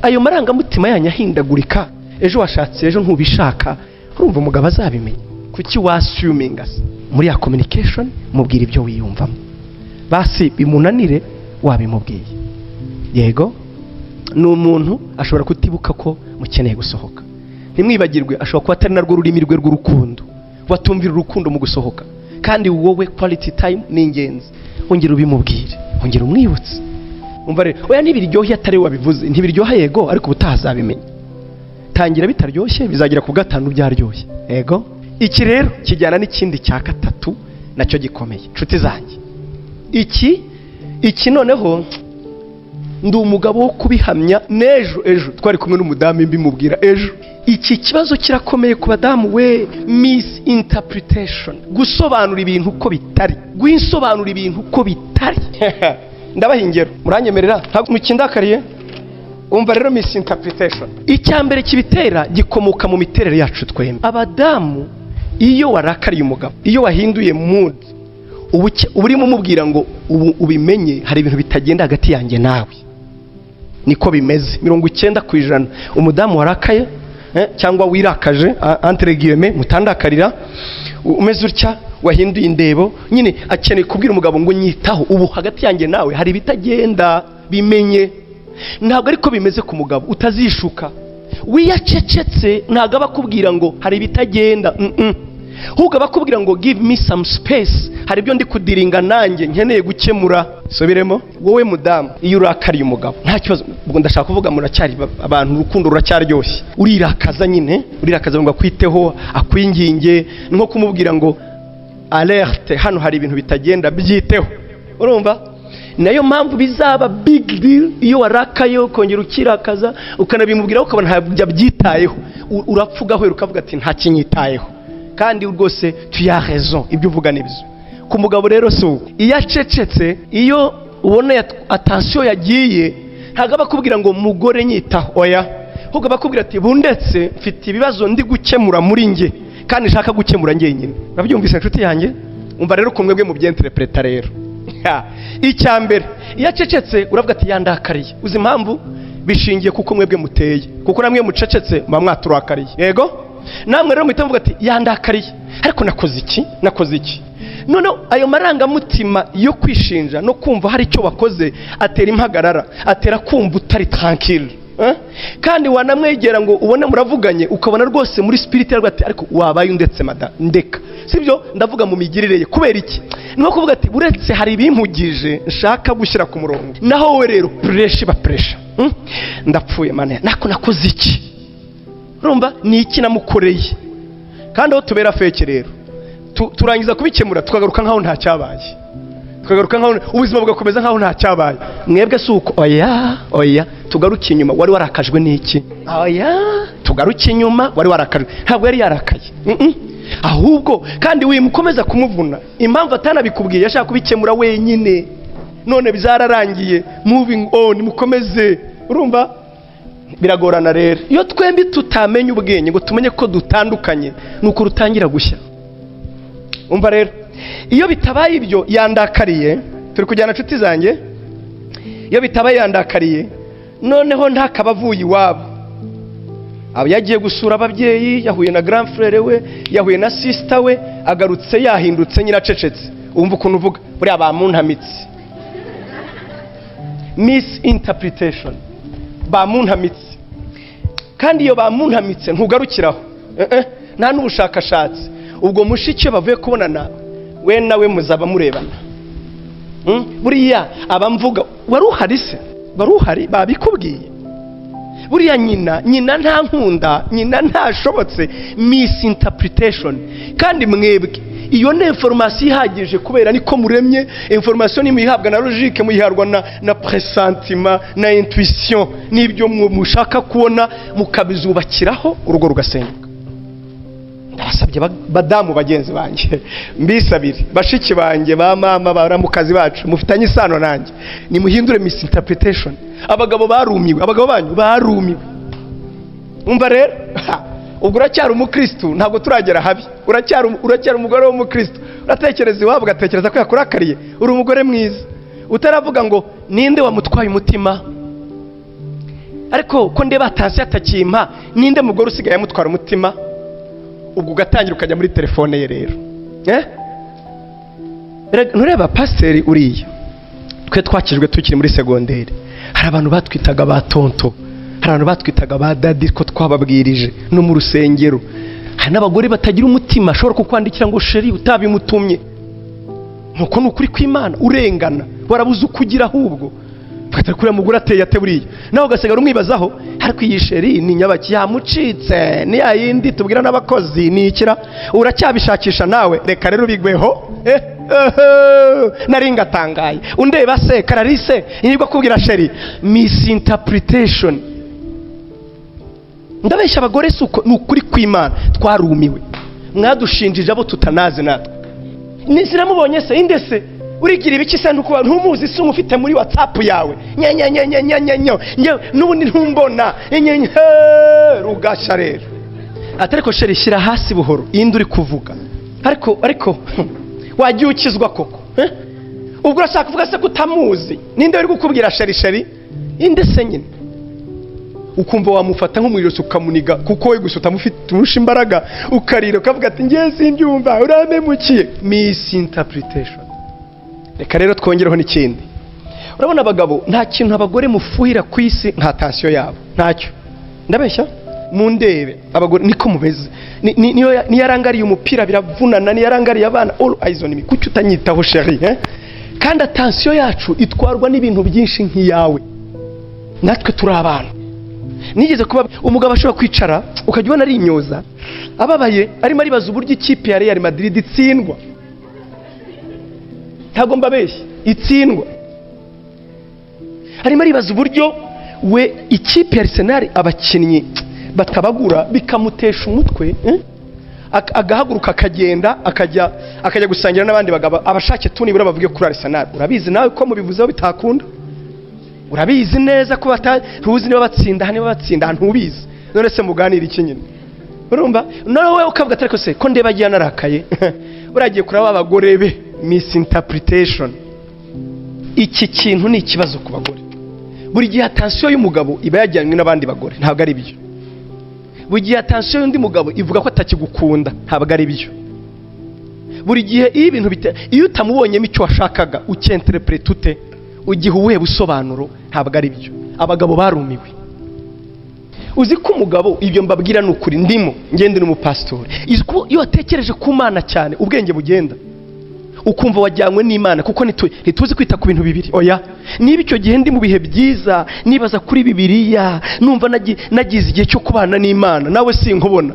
Ayo marangamutima yanyu ahindagurika, ejo washatse, ejo ntubishaka, urumva umugabo azabimenya? Kuki wassuminga se? Muri ya communication, mubwira ibyo wiyumvamo, basi bimunanire wabimubwiye. Yego, ni umuntu ashobora kutibuka ko mukeneye gusohoka. Ntimwibagirwe, ashobora kuba atari narwo rurimi rwe rw'urukundo, watumvira urukundo mu gusohoka. Kandi wowe quality time ni ingenzi. Ongera ubimubwire, ongera umwibutse. Umva rero, oya, ntibiryoshye atari we wabivuze, ntibiryoha. Yego, ariko ubutaha azabimenya. Tangira bitaryoshye, bizagera ku gatanu byaryoshye. Yego, iki rero kijyana n'ikindi cya gatatu nacyo gikomeye, inshuti zanjye. Iki noneho ndi umugabo wo kubihamya. N'ejo ejo twari kumwe n'umudamu, mbimubwira ejo. Iki kibazo kirakomeye ku badamu we. Misinterpretation, gusobanura ibintu uko bitari, gusobanura ibintu uko bitari. Ndabaha ingero, muranyemerera? Ntabwo mukindakariye? Umva rero, misinterpretation, icya mbere kibitera gikomoka mu miterere yacu twembi abadamu. Iyo warakariye umugabo, iyo wahinduye mood, uba urimo umubwira ngo ubu ubimenye, hari ibintu bitagenda hagati yanjye nawe. Niko bimeze 90%. Umudamu warakaye, cyangwa wirakaje, entre guillemets, mutandakarira, umeze utya, wahinduye indebo nyine, akeneye kubwira umugabo ngo nyitaho, ubu hagati yanjye nawe hari ibitagenda, bimenye. Ntabwo ariko bimeze ku mugabo, utazishuka. Wiyacecetse, ntabwo aba akubwira ngo hari ibitagenda. Ahubwo aba akubwira ngo give me some space, hari ibyo ndi kudealinga nanjye nkeneye gukemura. Subiremo, wowe mudamu, iyo urakariye umugabo, nta kibazo. Ubwo ndashaka kuvuga muracyari abantu, urukundo ruracyaryoshye, urirakaza nyine, urirakaza ngo akwiteho, akwinginge. Ni nko kumubwira ngo alerte, hano hari ibintu bitagenda, byiteho. Urumva, nayo mpamvu bizaba big deal iyo warakaye, ukongera ukirakaza, ukanabimubwira, ukabona ntabyo abyitayeho. Urapfa ugahwera, ukavuga ati nta kinyitayeho, kandi rwose tu as raison, ibyo uvuga nibyo. Ku mugabo rero si uko. Iyo acecetse, iyo ubona attention yagiye, ntabwo aba akubwira ngo mugore nyitaho, oya. Ahubwo aba akubwira ati bundetse, mfite ibibazo ndi gukemura muri njye kandi nshaka gukemura njyenyine. Urabyumvise, inshuti yanjye? Umva rero ukuntu mwebwe mubyinterpreta rero. Icya mbere, iyo acecetse uravuga ati yandakariye. Uzi impamvu? Bishingiye kuko mwebwe muteye, kuko namwe mucecetse muba mwaturakariye. Yego, namwe rero muhita muvuga ati yandakariye, ariko nakoze iki? Nakoze iki? Noneho ayo marangamutima yo kwishinja no kumva hari icyo wakoze atera impagarara, atera kumva utari tranquille, eh? Kandi wanamwegera ngo ubone muravuganye, ukabona rwose muri spirit aravuga ati ariko wabaye undetse mada, ndeka. Sibyo, ndavuga mu migirire ye. Kubera iki? Ni nko kuvuga ati uretse hari ibimpugije nshaka gushyira ku murongo. Naho wowe rero pressure iba pressure. Ndapfuye mane, nako nakoze iki? Urumva, ni iki namukoreye? Kandi aho tubera fake rero, turangiza kubikemura tukagaruka nkaho nta cyabaye, tukagaruka nkaho ubuzima bugakomeza nkaho nta cyabaye. Mwebwe si uko. Oya, oya, tugaruke inyuma. Wari warakajwe n'iki? Oya, tugaruke inyuma. Wari warakajwe? Ntabwo yari yarakaye. Ahubwo kandi wimukomeza kumuvuna. Impamvu atanabikubwiye, yashaka kubikemura wenyine, none byararangiye, moving on, mukomeze. Urumva biragorana rero iyo twembi tutamenya ubwenge ngo tumenye ko dutandukanye, ni uko rutangira gushya. Umva rero, iyo bitabaye ibyo, yandakariye, turi kujyana inshuti zanjye, iyo bitabaye yandakariye, noneho ntakaba avuye iwabo, aba yagiye gusura ababyeyi, yahuye na grand frère we, yahuye na sister we, agarutse yahindutse nyine, acecetse. Wumva ukuntu uvuga, buriya bamuntamitse. Misinterpretation, bamuntamitse. Kandi iyo bamuntamitse ntugarukiraho. Eh, eh, nta n'ubushakashatsi. Ubwo mushiki we bavuye kubonana, we nawe muzaba murebana. Buriya abamvuga wari uhari se? Wari uhari? Babikubwiye? Buriya nyina nta nkunda, nyina ntashobotse. Misinterpretation. Kandi mwebwe iyo ni information ihagije, kubera niko muremye. Information nimuyihabwa na logique, muyihabwa na pressentiment na intuition, n'ibyo mushaka kubona mukabizubakiraho, urugo rugasenyuka. Ndabasabye, badamu bagenzi banjye, mbisabire, bashiki banjye, ba mama, baramukazi bacu mufitanye isano nanjye, nimuhindure misinterpretation. Abagabo barumiwe, abagabo banyu barumiwe. Umva rero, ha, ubwo uracyari umukristu, ntabwo turagera habi. Uracyari umugore w'umukristu, uratekereza iwabo, ugatekereza ko yakurakariye. Uri umugore mwiza, utaravuga ngo ninde wamutwaye umutima? Ariko ko ndeba attention atakimpa, ninde mugore usigaye amutwara umutima? Ubwo ugatangira ukajya muri telefone ye rero, eh? Ntureba pasiteri uriya? Twe twakijwe tukiri muri segonderi, hari abantu batwitaga ba tonton, hari abantu batwitaga ba daddy, ko twababwirije no mu rusengero. Hari n'abagore batagira umutima, ashobora kukwandikira ngo chéri utabimutumye. Nuko ni ukuri kw'Imana, urengana warabuze uko ugira, ahubwo ufata kuriya mugore ateye ate buriya, nawe ugasigara umwibazaho. Ariko iyi chéri ni nyabaki? Yamucitse? Ni ya yindi tubwira n'abakozi? Ni ikira? Uracyabishakisha nawe. Reka rero bigweho. Nari ngatangaye, undeba se Kararise, nibwo akubwira chéri. Misinterpretation. Ndabeshya abagore? Si uko, ni ukuri kw'Imana, twarumiwe. Mwadushinjije abo tutanazi natwe. Nisiramubonye se, inde se urigira ibiki se? Ntukuba ntumuzi se, umufite muri WhatsApp yawe? Nyanyanyanyanyanyanyo, n'ubundi ntumbona nyenye rugashya rero. Ati: "Ariko chéri, shyira hasi buhoro, inde uri kuvuga?" Ariko wagiye ukizwa koko, eh? Ubwo urashaka kuvuga se ko utamuzi? Ninde uri kukubwira chéri, chéri? Inde se nyine? Ukumva wamufata nko mu ijosi ukamuniga, kuko we gusa utamufite, umurusha imbaraga, ukarira ukavuga ati: "Ngiye simbyumva, urampemukiye." Misinterpretation. Reka rero twongereho n'ikindi. Urabona abagabo, nta kintu abagore mufuhira ku isi nka attention yabo, ntacyo. Ndabeshya? Mundebe, abagore niko mumeze. Niyo arangariye umupira biravunana, niyo arangariye abana, all eyes on me. Kuki utanyitaho, chéri, eh? Kandi attention yacu itwarwa n'ibintu byinshi nk'iyawe. Natwe turi abana. Nigeze kuba umugabo ashobora kwicara, ukajya ubona arinyoza, ababaye, arimo aribaza uburyo ikipe ya Real Madrid itsindwa. Ntabwo mbabeshya, itsindwa. Arimo aribaza uburyo we ikipe ya Arsenal abakinnyi batabagura, bikamutesha umutwe, eh? Agahaguruka akagenda, akajya gusangira n'abandi bagabo, abashake tu nibura bavuge kuri Arsenal. Urabizi nawe ko mubivuzeho bitakunda. Urabizi neza ko ntuzi niba batsinda, niba batsinda ntubizi. None se muganira iki nyine? Urumva nawe ukavuga ati: "Ariko se ko ndeba agiye anarakaye, uragiye kureba abagore be?" Misinterpretation. Iki kintu ni ikibazo ku bagore. Buri gihe attention y'umugabo iba yajyanywe n'abandi bagore, ntabwo ari byo. Buri gihe attention y'undi mugabo ivuga ko atakigukunda, ntabwo ari byo. Buri gihe iyo ibintu bita, iyo utamubonyemo icyo washakaga, ucyinterpreta ute? Ugiha ubuhe busobanuro? Ntabwo ari byo. Abagabo barumiwe. Uzi ko umugabo, ibyo mbabwira ni ukuri, ndimo ngende n'umupasitori, uzi ko iyo watekereje ku Mana cyane, ubwenge bugenda, ukumva wajyanywe n'Imana, kuko ntituzi kwita ku bintu bibiri. Oya, niba icyo gihe ndi mu bihe byiza, nibaza kuri Bibiliya, numva nagize igihe cyo kubana n'Imana, nawe sinkubona.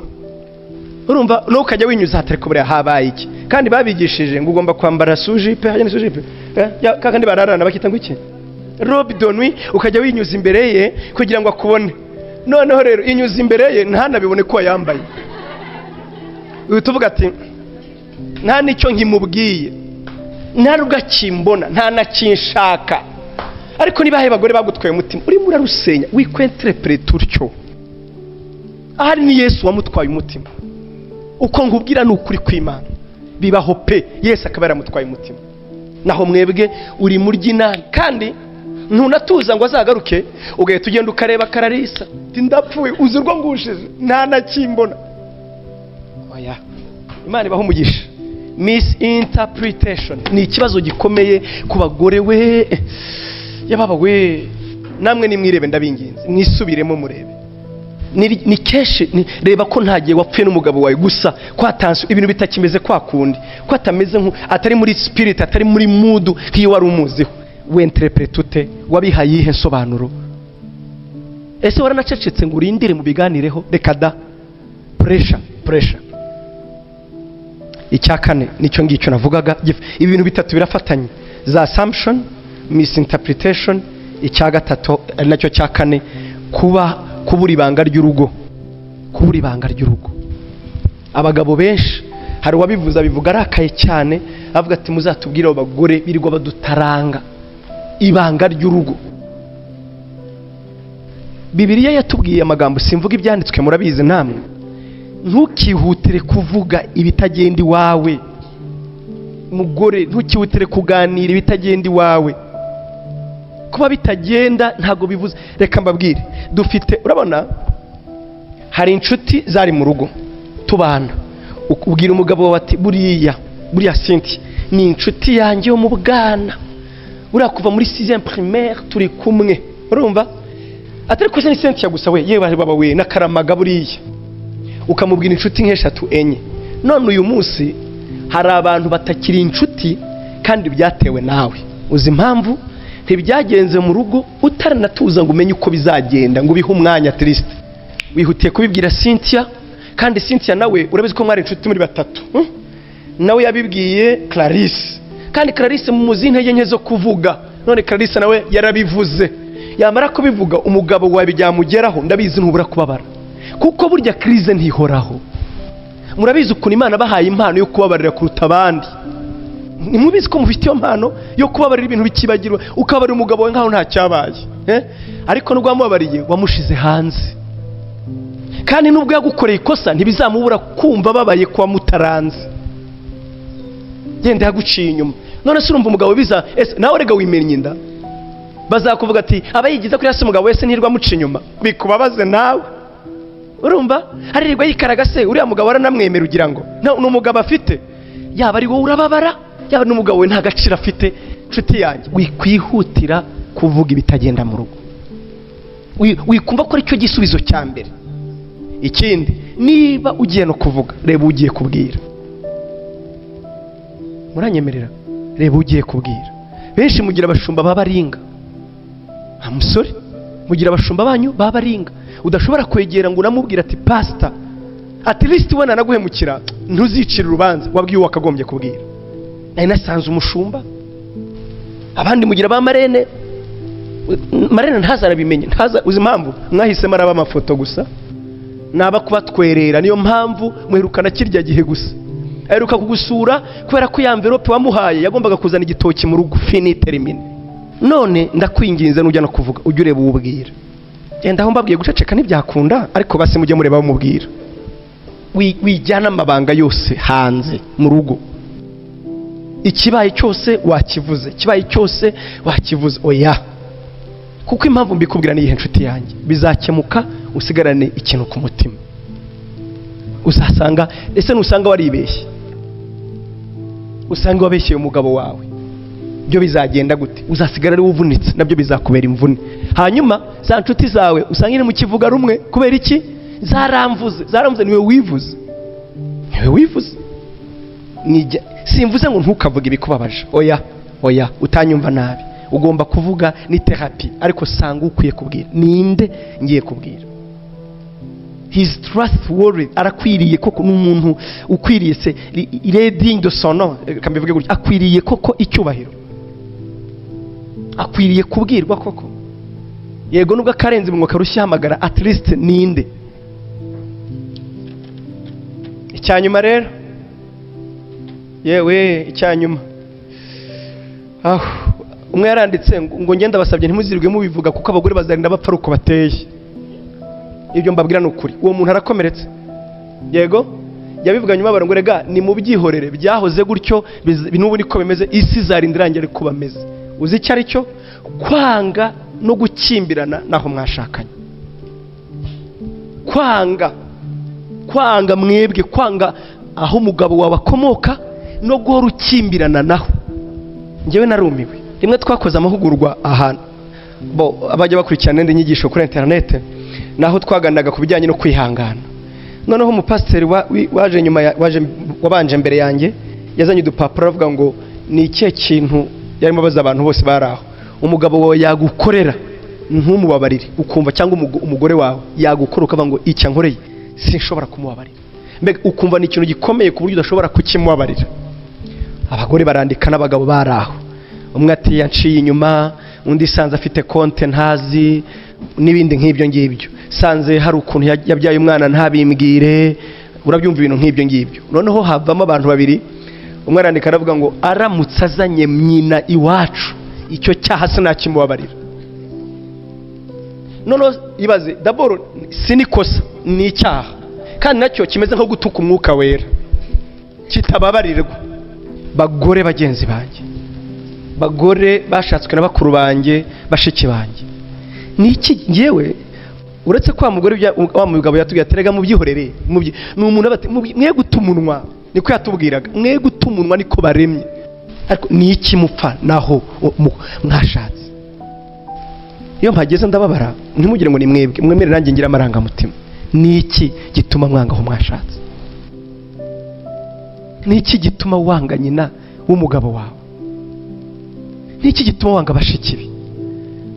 Urumva nawe ukajya winyuza hatari buriya habaye iki? Kandi babigishije ngo ugomba kwambara sous-jupe, hajya ni sous-jupe, eh? Kakandi bararana bakita ngo iki, robe de nuit, ukajya winyuza imbere ye kugira ngo akubone. Noneho rero inyuza imbere ye ntanabibone ko wayambaye, uhita uvuga ati: "Nta n'icyo nkimubwiye, nta nubwo akimbona, nta nakinshaka." Ariko niba hari abagore bagutwaye umutima, urimo urarusenya, wikwenterpreta utyo. Ahari ni Yesu wamutwaye umutima. Uko nkubwira ni ukuri kw'Imana, bibaho pe, Yesu akaba yaramutwaye umutima. Naho mwebwe uri mu ry'inani, kandi ntunatuza ngo azagaruke, ugahita ugenda ukareba Kararisa uti: "Ndapfuye, uzi urwo ngushije, nta nakimbona." Oya, Imana ibaho umugisha. Misinterpretation ni ikibazo gikomeye ku bagore. We yababa we, namwe nimwirebe, ndabinginze, mwisubiremo murebe. Ni kenshi reba ko nta gihe wapfuye n'umugabo wawe gusa, ko attention ibintu bitakimeze kwa kundi, ko atameze nku atari muri spirit, atari muri mood nk'iyo wari umuziho. Winterpreta ute? Wabihaye iyihe nsobanuro? Ese waranacecetse ngo urindire mu biganireho? Reka da, pressure, pressure. Icya kane nicyo ngicyo navugaga. Ibintu bitatu birafatanye: za assumption, misinterpretation. Icya gatatu ari nacyo cya kane, kuba kubura ibanga ry'urugo. Kubura ibanga ry'urugo. Abagabo benshi, hari uwabivuze, abivuga arakaye cyane, avuga ati: "Muzatubwire abo bagore birirwa badutaranga ibanga ry'urugo." Bibiliya yatubwiye amagambo, simvuga ibyanditswe, murabizi namwe: ntukihutire kuvuga ibitagenda iwawe. Mugore, ntukihutire kuganira ibitagenda iwawe. Kuba bitagenda ntabwo bivuze. Reka mbabwire, dufite, urabona hari inshuti zari mu rugo tubana, ubwira umugabo wawe ati: "Buriya Cynthia ni inshuti yanjye yo mu bwana, buriya kuva muri sixième primaire turi kumwe." Urumva atari ko se ni Cynthia gusa we, yewe baba we n'akaramaga buriya, ukamubwira inshuti nk'eshatu, enye. None uyu munsi hari abantu batakiri inshuti kandi byatewe nawe. Uzi impamvu? Ntibyagenze mu rugo, utaranatuza ngo umenye uko bizagenda, ngo ubihe umwanya triste, wihutiye kubibwira Cynthia. Kandi Cynthia nawe urabizi ko mwari inshuti muri batatu, Nawe yabibwiye Clarisse, kandi Clarisse muzi intege nke zo kuvuga. None Clarisse nawe yarabivuze. Yamara kubivuga, umugabo wawe byamugeraho, ndabizi ntubura kubabara. Kuko burya crise ntihoraho. Murabizi ukuntu Imana bahaye impano yo kubabarira kuruta abandi. Ntimubizi ko mufite iyo mpano yo kubabarira ibintu bikibagirwa, ukabarira umugabo wawe nkaho nta cyabaye, eh? Ariko nubwo wamubabariye, wamushize hanze. Kandi nubwo yagukoreye ikosa, ntibizamubura kumva ababaye kuba mutaranze, genda yaguciye inyuma. None se urumva umugabo biza? Ese nawe rega wimennye inda, bazakuvuga ati aba yigize kuri hasi, umugabo wese ntirwa amuca inyuma, bikubabaze nawe. Urumva aririrwa yikaraga se, uriya mugabo aranamwemera, ugira ngo ni umugabo afite. Yaba ari wowe urababara, yaba n'umugabo we nta gaciro afite. Nshuti yanjye, wikwihutira kuvuga ibitagenda mu rugo. Wikumva ko aricyo gisubizo cya mbere. Ikindi, niba ugiye no kuvuga, reba ugiye kubwira. Muranyemerera? Reba ugiye kubwira. Benshi mugira abashumba b'abaringa. Nta musore, mugira abashumba banyu b'abaringa udashobora kwegera ngo unamubwire ati pasita, at least we nanaguhemukira ntuzicire urubanza, wabwiye uwo wakagombye kubwira. Nari nasanze umushumba. Abandi mugira ba marraine. Marraine ntazarabimenye, ntaza. Uzi impamvu mwahisemo? Araba amafoto gusa, naba kubatwerera. Niyo mpamvu muherukana kirya gihe gusa aheruka kugusura, kubera ko ya enveloppe wamuhaye yagombaga kuzana igitoki mu rugo, fini terminé. None ndakwinginze, nujya no kuvuga ujye ureba uwo ubwira. Genda aho mbabwiye guceceka ntibyakunda, ariko basi mujye mureba bamubwira. Wijyana amabanga yose hanze mu rugo. Ikibaye cyose wakivuze, ikibaye cyose wakivuze, oya. Kuko impamvu mbikubwira niyihe, nshuti yanjye? Bizakemuka, usigarane ikintu ku mutima. Uzasanga ese nusanga waribeshye, usanga wabeshyeye umugabo wawe, byo bizagenda gute? Uzasigara ari uvunitse, nabyo bizakubera imvune. Hanyuma za nshuti zawe usanga iri mu kivuga rumwe. Kubera iki? Zaramvuze, zaramvuze. Niwe wivuze, niwe wivuze. Simvuze ngo ntukavuge ibikubabaje, oya, oya, utanyumva nabi. Ugomba kuvuga, ni thérapie, ariko sanga ukwiye kubwira. Ninde ngiye kubwira? He's trustworthy, arakwiriye koko, ni umuntu ukwiriye se, il est digne de son nom, reka mbivuge gutya, akwiriye koko icyubahiro, akwiriye kubwirwa koko. Yego, nubwo akarenze mu mwuka rushya, hamagara at least. Ninde? Icyanyuma rero, yewe, icyanyuma aho umwe yaranditse ngo ngenda basabye ntimuzirwe mubivuga, kuko abagore bazarinda bapfa ari uko bateye. Ibyo mbabwira ni ukuri. Uwo muntu arakomeretse. Yego, yabivuganye umubabaro ngo rega ni mubyihorere, byahoze gutyo, n'ubu niko bimeze, isi izarinda irangira ariko bameze. Uzi icyo ari cyo? Kwanga no gukimbirana naho mwashakanye, kwanga, kwanga mwebwe, kwanga aho umugabo wawe akomoka no guhora ukimbirana naho. Njyewe narumiwe. Rimwe twakoze amahugurwa ahantu, bo abajya bakurikirana indi nyigisho kuri interinete, naho twaganiraga ku bijyanye no kwihangana. Noneho umupasiteri waje nyuma waje wabanje mbere yanjye yazanye udupapuro, aravuga ngo ni ikihe kintu yarimo abaza abantu bose bari aho umugabo wawe yagukorera ntumubabarire, ukumva, cyangwa umugore wawe yagukora ukavuga ngo icyo ankoreye sinshobora kumubabarira. Mbega ukumva ni ikintu gikomeye ku buryo udashobora kukimubabarira. Abagore barandika n'abagabo bari aho. Umwe ati yanciye inyuma, undi sanze afite konte ntazi, n'ibindi nk'ibyo ngibyo, sanze hari ukuntu yabyaye umwana ntabimbwire. Urabyumva, ibintu nk'ibyo ngibyo. Noneho havamo abantu babiri. Umwe arandika aravuga ngo aramutse azanye nyina iwacu, icyo cyaha sinakimubabarira. Noneho ibaze, d'abord si n'ikosa, ni icyaha, kandi nacyo kimeze nko gutuka Umwuka Wera, kitababarirwa. Bagore bagenzi banjye, bagore bashatswe na bakuru banjye, bashiki banjye, ni iki ngewe uretse ko wa mugore wa mugabo yatubwiye ati rega mubyihorere, ni umuntu aba ati, mwe guta umunwa, niko yatubwiraga, mwe guta umunwa, niko baremye. Ariko ni iki mupfa naho mwashatse? Iyo mpageze ndababara. Ntimugire ngo ni mwebwe, mwemere nanjye ngira amarangamutima. Ni iki gituma mwanga aho mwashatse? Ni iki gituma wanga nyina w'umugabo wawe? Ni iki gituma wanga bashiki be?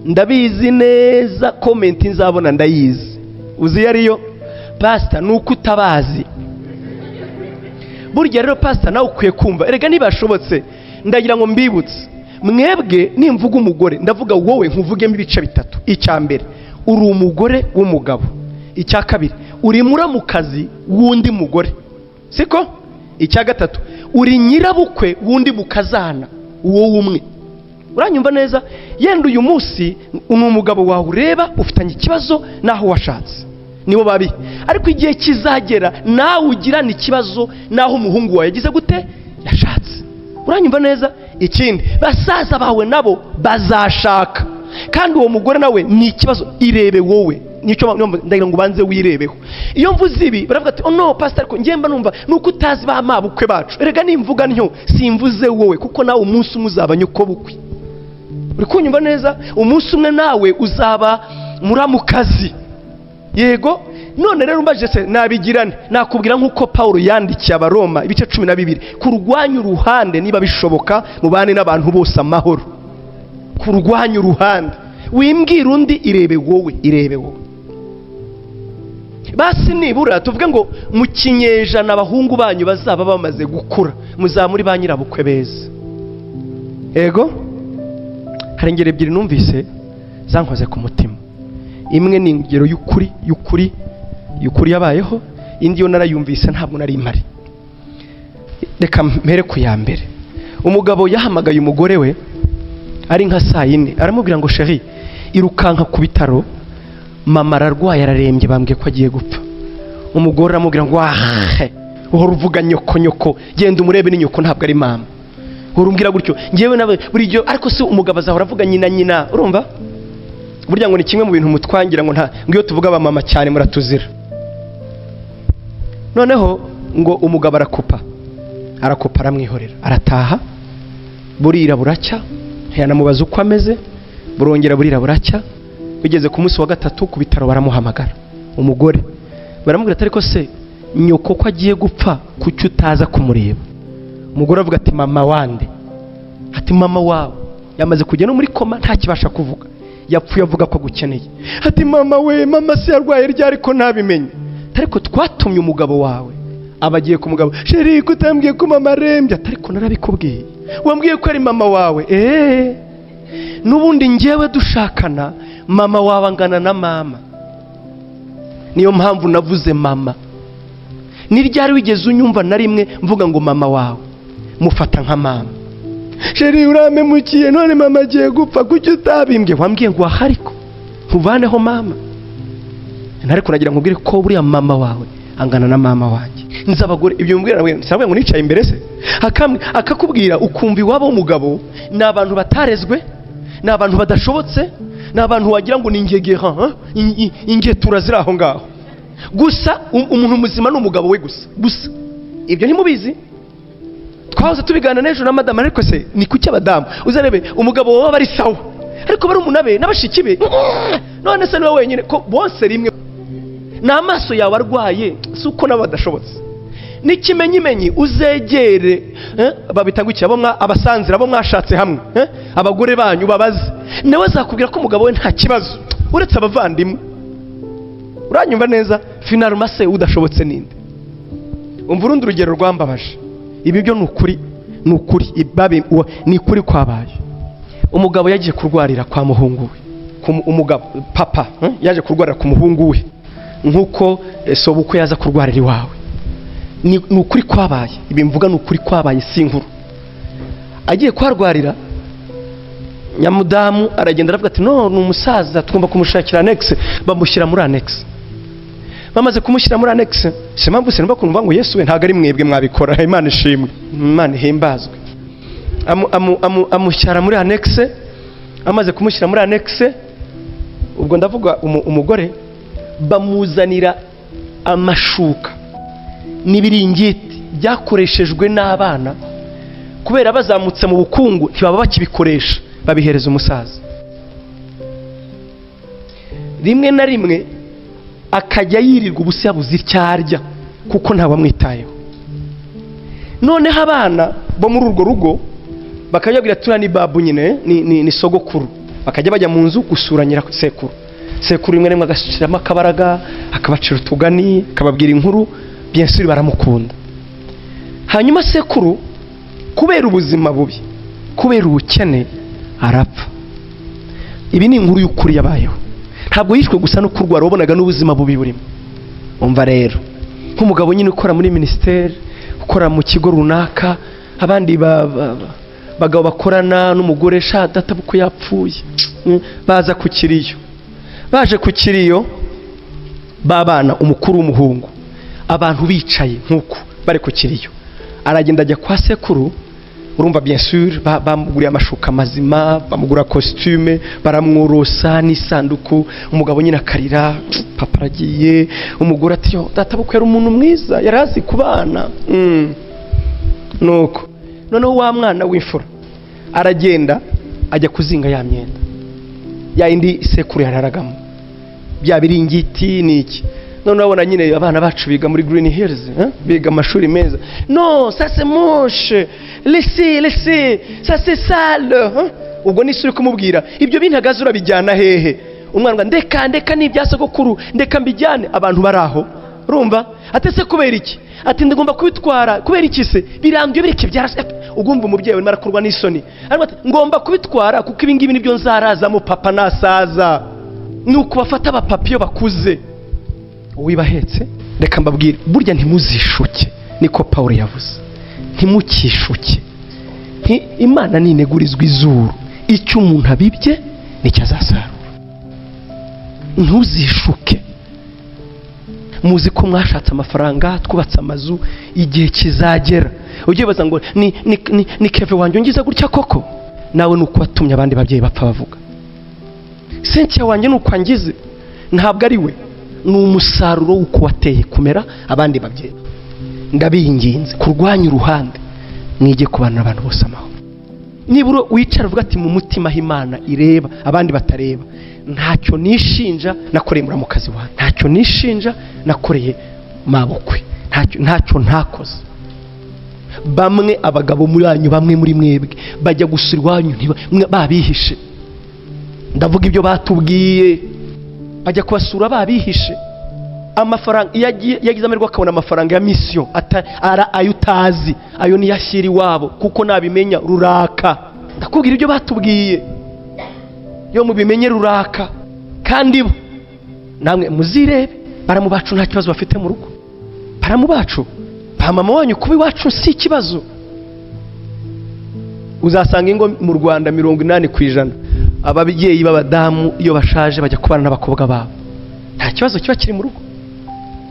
Ndabizi neza, comment nzabona ndayizi. Uzi iyo ariyo? Pasita, ni uko utabazi. Burya rero pasita, nawe ukwiye kumva. Erega ntibashobotse. Ndagira ngo mbibutse mwebwe, nimvuga umugore ndavuga wowe, nkuvugemo ibice bitatu. Icya mbere, uri umugore w'umugabo. Icya kabiri, Uri muramukazi w'undi mugore, siko? Icya gatatu, uri nyirabukwe w'undi mukazana, uwo w'umwe. Uranyumva neza? Yenda uyu munsi ni umugabo wawe ureba ufitanye ikibazo n'aho washatse, nibo babi, ariko igihe kizagera nawe ugirana ikibazo n'aho umuhungu wawe yagize gute, yashatse. Uranyumva neza? Ikindi, basaza bawe nabo bazashaka, kandi uwo mugore nawe ni ikibazo. Irebe wowe, nicyo ndagira ngo ubanze wirebeho. Iyo mvuze ibi baravuga ati: "Oh no, pastor, ariko njye mba numva nuko utazi ba mabukwe bacu." Erega nimvuga ntyo simvuze wowe, kuko nawe umunsi umwe uzaba nyoko bukwe. Uri kunyumva neza? Umunsi umwe nawe uzaba muramukazi. Yego. None rero umbaje se nabigirane, nakubwira nk'uko Paul yandikiye Abaroma ibice 12: kurwanya uruhande, niba bishoboka mubane n'abantu bose amahoro. Kurwanya uruhande, wimbwira undi, irebe wowe, irebe wowe. Basi nibura tuvuge ngo mu kinyejana abahungu banyu bazaba bamaze gukura, muzaba muri ba nyirabukwe beza. Yego. Hari ingero ebyiri numvise zankoze ku mutima. Imwe ni ingero y'ukuri, y'ukuri, y'ukuri yabayeho, indi yo narayumvise, ntabwo nari mpari. Reka mpere ku ya mbere. Umugabo yahamagaye umugore we ari nka saa 4, aramubwira ngo: "Chérie, irukanka ku bitaro, mama ararwaye, ararembye, bambwiye ko agiye gupfa." Umugore aramubwira ngo: "Wahe, uhora uvuga nyoko, nyoko, genda umurebe, ni nyoko ntabwo ari mama, uhora umbwira gutyo." Ngewe nawe buri gihe, ariko si umugabo azahora avuga nyina, nyina? Urumva burya ngo ni kimwe mu bintu mutwangira, ngo nta ngo iyo tuvuga abamama cyane muratuzira. Noneho ngo umugabo arakupa, arakupa, aramwihorera, arataha. Burira buracya, ntiyanamubaza uko ameze. Burongera burira buracya. Bigeze ku munsi wa gatatu, ku bitaro baramuhamagara umugore, baramubwira ati: "Ariko se nyoko ko agiye gupfa, kuki utaza kumureba?" Umugore avuga ati: "Mama wande?" Ati: "Mama wawe yamaze kujya no muri koma, ntakibasha kuvuga, yapfuye avuga ko agukeneye." Ati: "Mama we, mama se yarwaye ryari ko ntabimenye?" Ariko twatumye umugabo wawe, aba agiye ku mugabo: "Chéri, ko utambwiye ko mama arembye?" Ati: "Ariko narabikubwiye, wambwiye ko ari mama wawe." "Eee, n'ubundi ngewe dushakana, mama wawe angana na mama, niyo mpamvu navuze mama. Ni ryari wigeze unyumva na rimwe mvuga ngo mama wawe? Mufata nka mama. Chéri, urampemukiye, none mama agiye gupfa, kuki utabimbwiye? Wambwiye ngo ariko nkuvaneho mama, ariko nagira nkubwire ko buriya mama wawe angana na mama wanjye." Nzi abagore ibyo mbwira nawe sinavuga ngo nicaye imbere se akakubwira, ukumva iwabo w'umugabo ni abantu batarezwe, ni abantu badashobotse, ni abantu wagira ngo ni ingegera, ingetura ziri aho ngaho gusa. Umuntu muzima ni umugabo we gusa gusa. Ibyo ntimubizi? Twahoze tubiganira n'ejo na madamu. Ariko se ni kuki abadamu uzarebe umugabo waba ari sawa, ariko barumuna be n'abashiki be, none se niwe wenyine ko bose rimwe ni amaso yawe arwaye, si uko nabo badashobotse? N'ikimenyimenyi, uzegere babita ngo iki, abo abasanzira, abo mwashatse hamwe, abagore banyu, babaze, nawe azakubwira ko umugabo we nta kibazo uretse abavandimwe. Uranyumva neza? Finalement se udashobotse ninde? Umva urundi rugero rwambabaje. Ibi byo ni ukuri, ni ukuri, ni ukuri kwabaye. Umugabo yagiye kurwarira kwa muhungu we. Umugabo papa, yaje kurwarira ku muhungu we nk'uko sobukwe yaza kurwarira iwawe. Ni ukuri kwabaye, ibi mvuga ni ukuri kwabaye, si inkuru. Agiye kuharwarira, nyamudamu aragenda aravuga ati: "No, ni umusaza, tugomba kumushakira annexe." Bamushyira muri annexe. Bamaze kumushyira muri annexe, si impamvu sinumva kumva ngo Yesu we, ntabwo ari mwebwe mwabikora. Imana ishimwe, Imana ihimbazwe. Amushyira muri annexe. Amaze kumushyira muri annexe, ubwo ndavuga umugore, bamuzanira amashuka n'ibiringiti byakoreshejwe n'abana, kubera bazamutse mu bukungu ntibaba bakibikoresha, babihereza umusaza. Rimwe na rimwe akajya yirirwa ubusa, yabuze icyo arya kuko ntawamwitayeho. Noneho abana bo muri urwo rugo bakajya babwira: "Turiya ni babu nyine, ni sogokuru." Bakajya bajya mu nzu gusura nyirasekuru. Sekuru rimwe na rimwe agashyiramo akabaraga, akabacira utugani, akababwira inkuru. Bien sûr baramukunda. Hanyuma sekuru, kubera ubuzima bubi, kubera ubukene, arapfa. Ibi ni inkuru y'ukuri yabayeho. Ntabwo yishwe gusa no kurwara, wabonaga n'ubuzima bubi burimo. Umva rero, nk'umugabo nyine ukora muri minisiteri, ukora mu kigo runaka, abandi bagabo bakorana n'umugore, sha data bukwe yapfuye. Baza ku kiriyo, baje ku kiriyo babana, umukuru w'umuhungu, abantu bicaye nk'uku bari ku kiriyo, aragenda ajya kwa sekuru. Urumva, bien sûr, bamuguriye amashuka mazima, bamugura costume, baramworosa n'isanduku. Umugabo nyine akarira, papa aragiye. Umugore ati: "Yo, data bukwe yari umuntu mwiza, yari azi kubana." Nuko noneho wa mwana w'imfura aragenda ajya kuzinga ya myenda ya yindi sekuru yararagamo, bya biringiti ni iki. None urabona nyine abana bacu biga muri Green Hills, eh? Biga amashuri meza. "Non, ça c'est moche, laissez, laissez, ça c'est sale, hein?" Ubwo nisi uri kumubwira ibyo bintagaze, urabijyana hehe? Umwana ngo: "Ndeka, ndeka, ni ibya sogokuru, ndeka mbijyane." Abantu bari aho, urumva ate se? "Kubera iki?" Ati: "Ndagomba kubitwara." "Kubera iki se? Biranduye, bireke, byarase." Ugumva umubyeyi arimo arakorwa n'isoni, ariko ati: "Ngomba kubitwara kuko ibi ngibi nibyo nzarazamo papa nasaza." Ni uku bafata abapapa iyo bakuze. Uwibahetse, reka mbabwire, burya ntimuzishuke, niko Paul yavuze, ntimukishuke. Imana ninegurizwa izuru, icyo umuntu abibye nicyo azasarura. Ntuzishuke. Muzi ko mwashatse amafaranga, twubatse amazu, igihe kizagera ujye wibaza ngo ni Keve wanjye ungize gutya koko? Nawe ni uko watumye abandi babyeyi bapfa bavuga: "Cynthia wanjye ni uko angize." Ntabwo ari we, ni umusaruro w'uko wateye kumera abandi babyeyi. Ndabinginze, kurwanya uruhande, mwige kubana n'abantu bose amahoro. Nibura wicara uvuga ati: "Mu mutima aho Imana ireba abandi batareba, ntacyo nishinja nakoreye muramukazi wanjye, ntacyo nishinja nakoreye mabukwe, ntacyo ntakoze." Bamwe abagabo muri yanyu, bamwe muri mwebwe bajya gusura iwanyu babihishe. Ndavuga ibyo batubwiye, bajya kubasura babihishe amafaranga. Iyo agiye, yagize amahirwe akabona amafaranga ya mission, ayo utazi, ayo niyo ashyira iwabo, kuko nabimenya ruraka. Ndakubwira ibyo batubwiye, iyo mubimenye ruraka. Kandi bo namwe muzirebe, baramu bacu nta kibazo bafite mu rugo, baramu bacu ba mama wanyu kuba iwacu si ikibazo. Uzasanga ingo mu Rwanda 80% ababyeyi b'abadamu iyo bashaje bajya kubana n'abakobwa babo, nta kibazo kiba kiri mu rugo.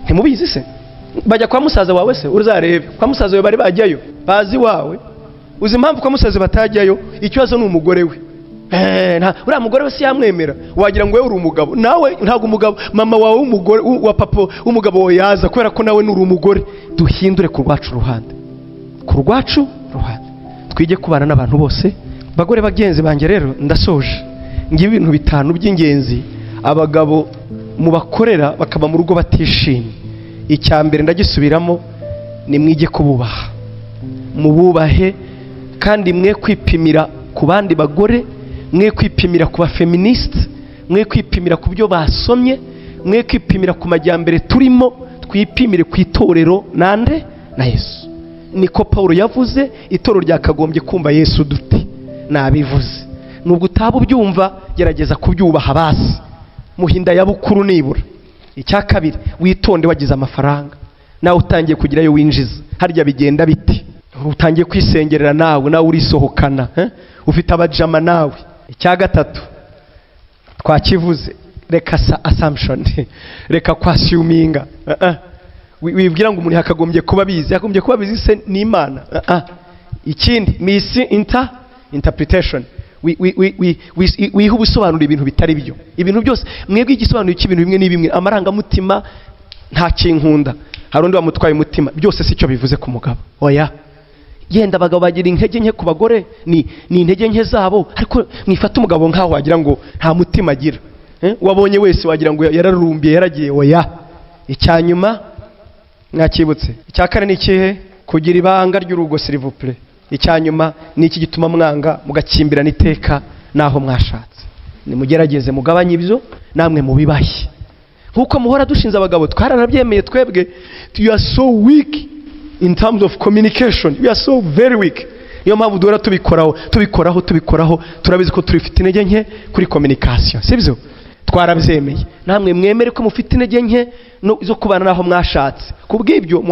Ntimubizi se? Bajya kwa musaza wawe se? Uzarebe kwa musaza wawe bari bajyayo, bazi iwawe. Uzi impamvu kwa musaza batajyayo? Ikibazo ni umugore we. Uriya mugore we si yamwemera, wagira ngo we uri umugabo. Nawe ntabwo umugabo, mama wawe w'umugore wa papa w'umugabo wawe yaza, kubera ko nawe nuri umugore. Duhindure ku rwacu ruhande, ku rwacu ruhande twige kubana n'abantu bose. Bagore bagenzi banjye rero, ndasoje. Ngibi ibintu bitanu by'ingenzi abagabo mubakorera bakaba mu rugo batishimye. Icya mbere ndagisubiramo, ni mwige kububaha, mububahe, kandi mwe kwipimira ku bandi bagore, mwe kwipimira ku bafeministi, mwe kwipimira ku byo basomye, mwe kwipimira ku majyambere turimo. Twipimire ku itorero nande? Na Yesu. Niko Paul yavuze, itorero ryakagombye kumva Yesu dute? Nabivuze, nubwo utaba ubyumva, gerageza kubyubaha basi muhinda ya bukuru nibura. Icya kabiri, witonde wagize amafaranga, nawe utangiye kugira ayo winjiza. Harya bigenda bite? Utangiye kwisengerera, nawe urisohokana, eh? Ufite abajama nawe. Icya gatatu twakivuze, reka sa assumption, reka kwassuminga. Wibwira ngo umuntu yakagombye kuba abizi. Yakagombye kuba abizi se ni Imana? Ikindi, misinterpretation. Wiha ubusobanuro ibintu bitari byo. Ibintu byose mwebwe, igisobanuro cy'ibintu bimwe n'ibimwe, amarangamutima, nta kinkunda, hari undi wamutwaye umutima, byose si cyo bivuze ku mugabo, oya. Yenda abagabo bagira intege nke ku bagore, ni intege nke zabo, ariko mwifata umugabo nkaho wagira ngo nta mutima agira. Eh, wabonye wese wagira ngo yararumbiye, yaragiye, oya. Icya nyuma mwakibutse? Icya kane ni ikihe? Kugira ibanga ry'urugo, s'il vous plaît. Icya nyuma ni iki gituma mwanga mugakimbirana iteka n'aho mwashatse? Nimugerageze mugabanye ibyo, namwe mubibahe. Nk'uko muhora dushinze abagabo, twaranabyemeye twebwe, you are so weak in terms of communication, you are so very weak. Niyo mpamvu duhora tubikoraho, tubikoraho, tubikoraho. Turabizi ko turifite intege nke kuri communication, sibyo? Twarabyemeye, namwe mwemere ko mufite intege nke zo kubana n'aho mwashatse. Ku bw'ibyo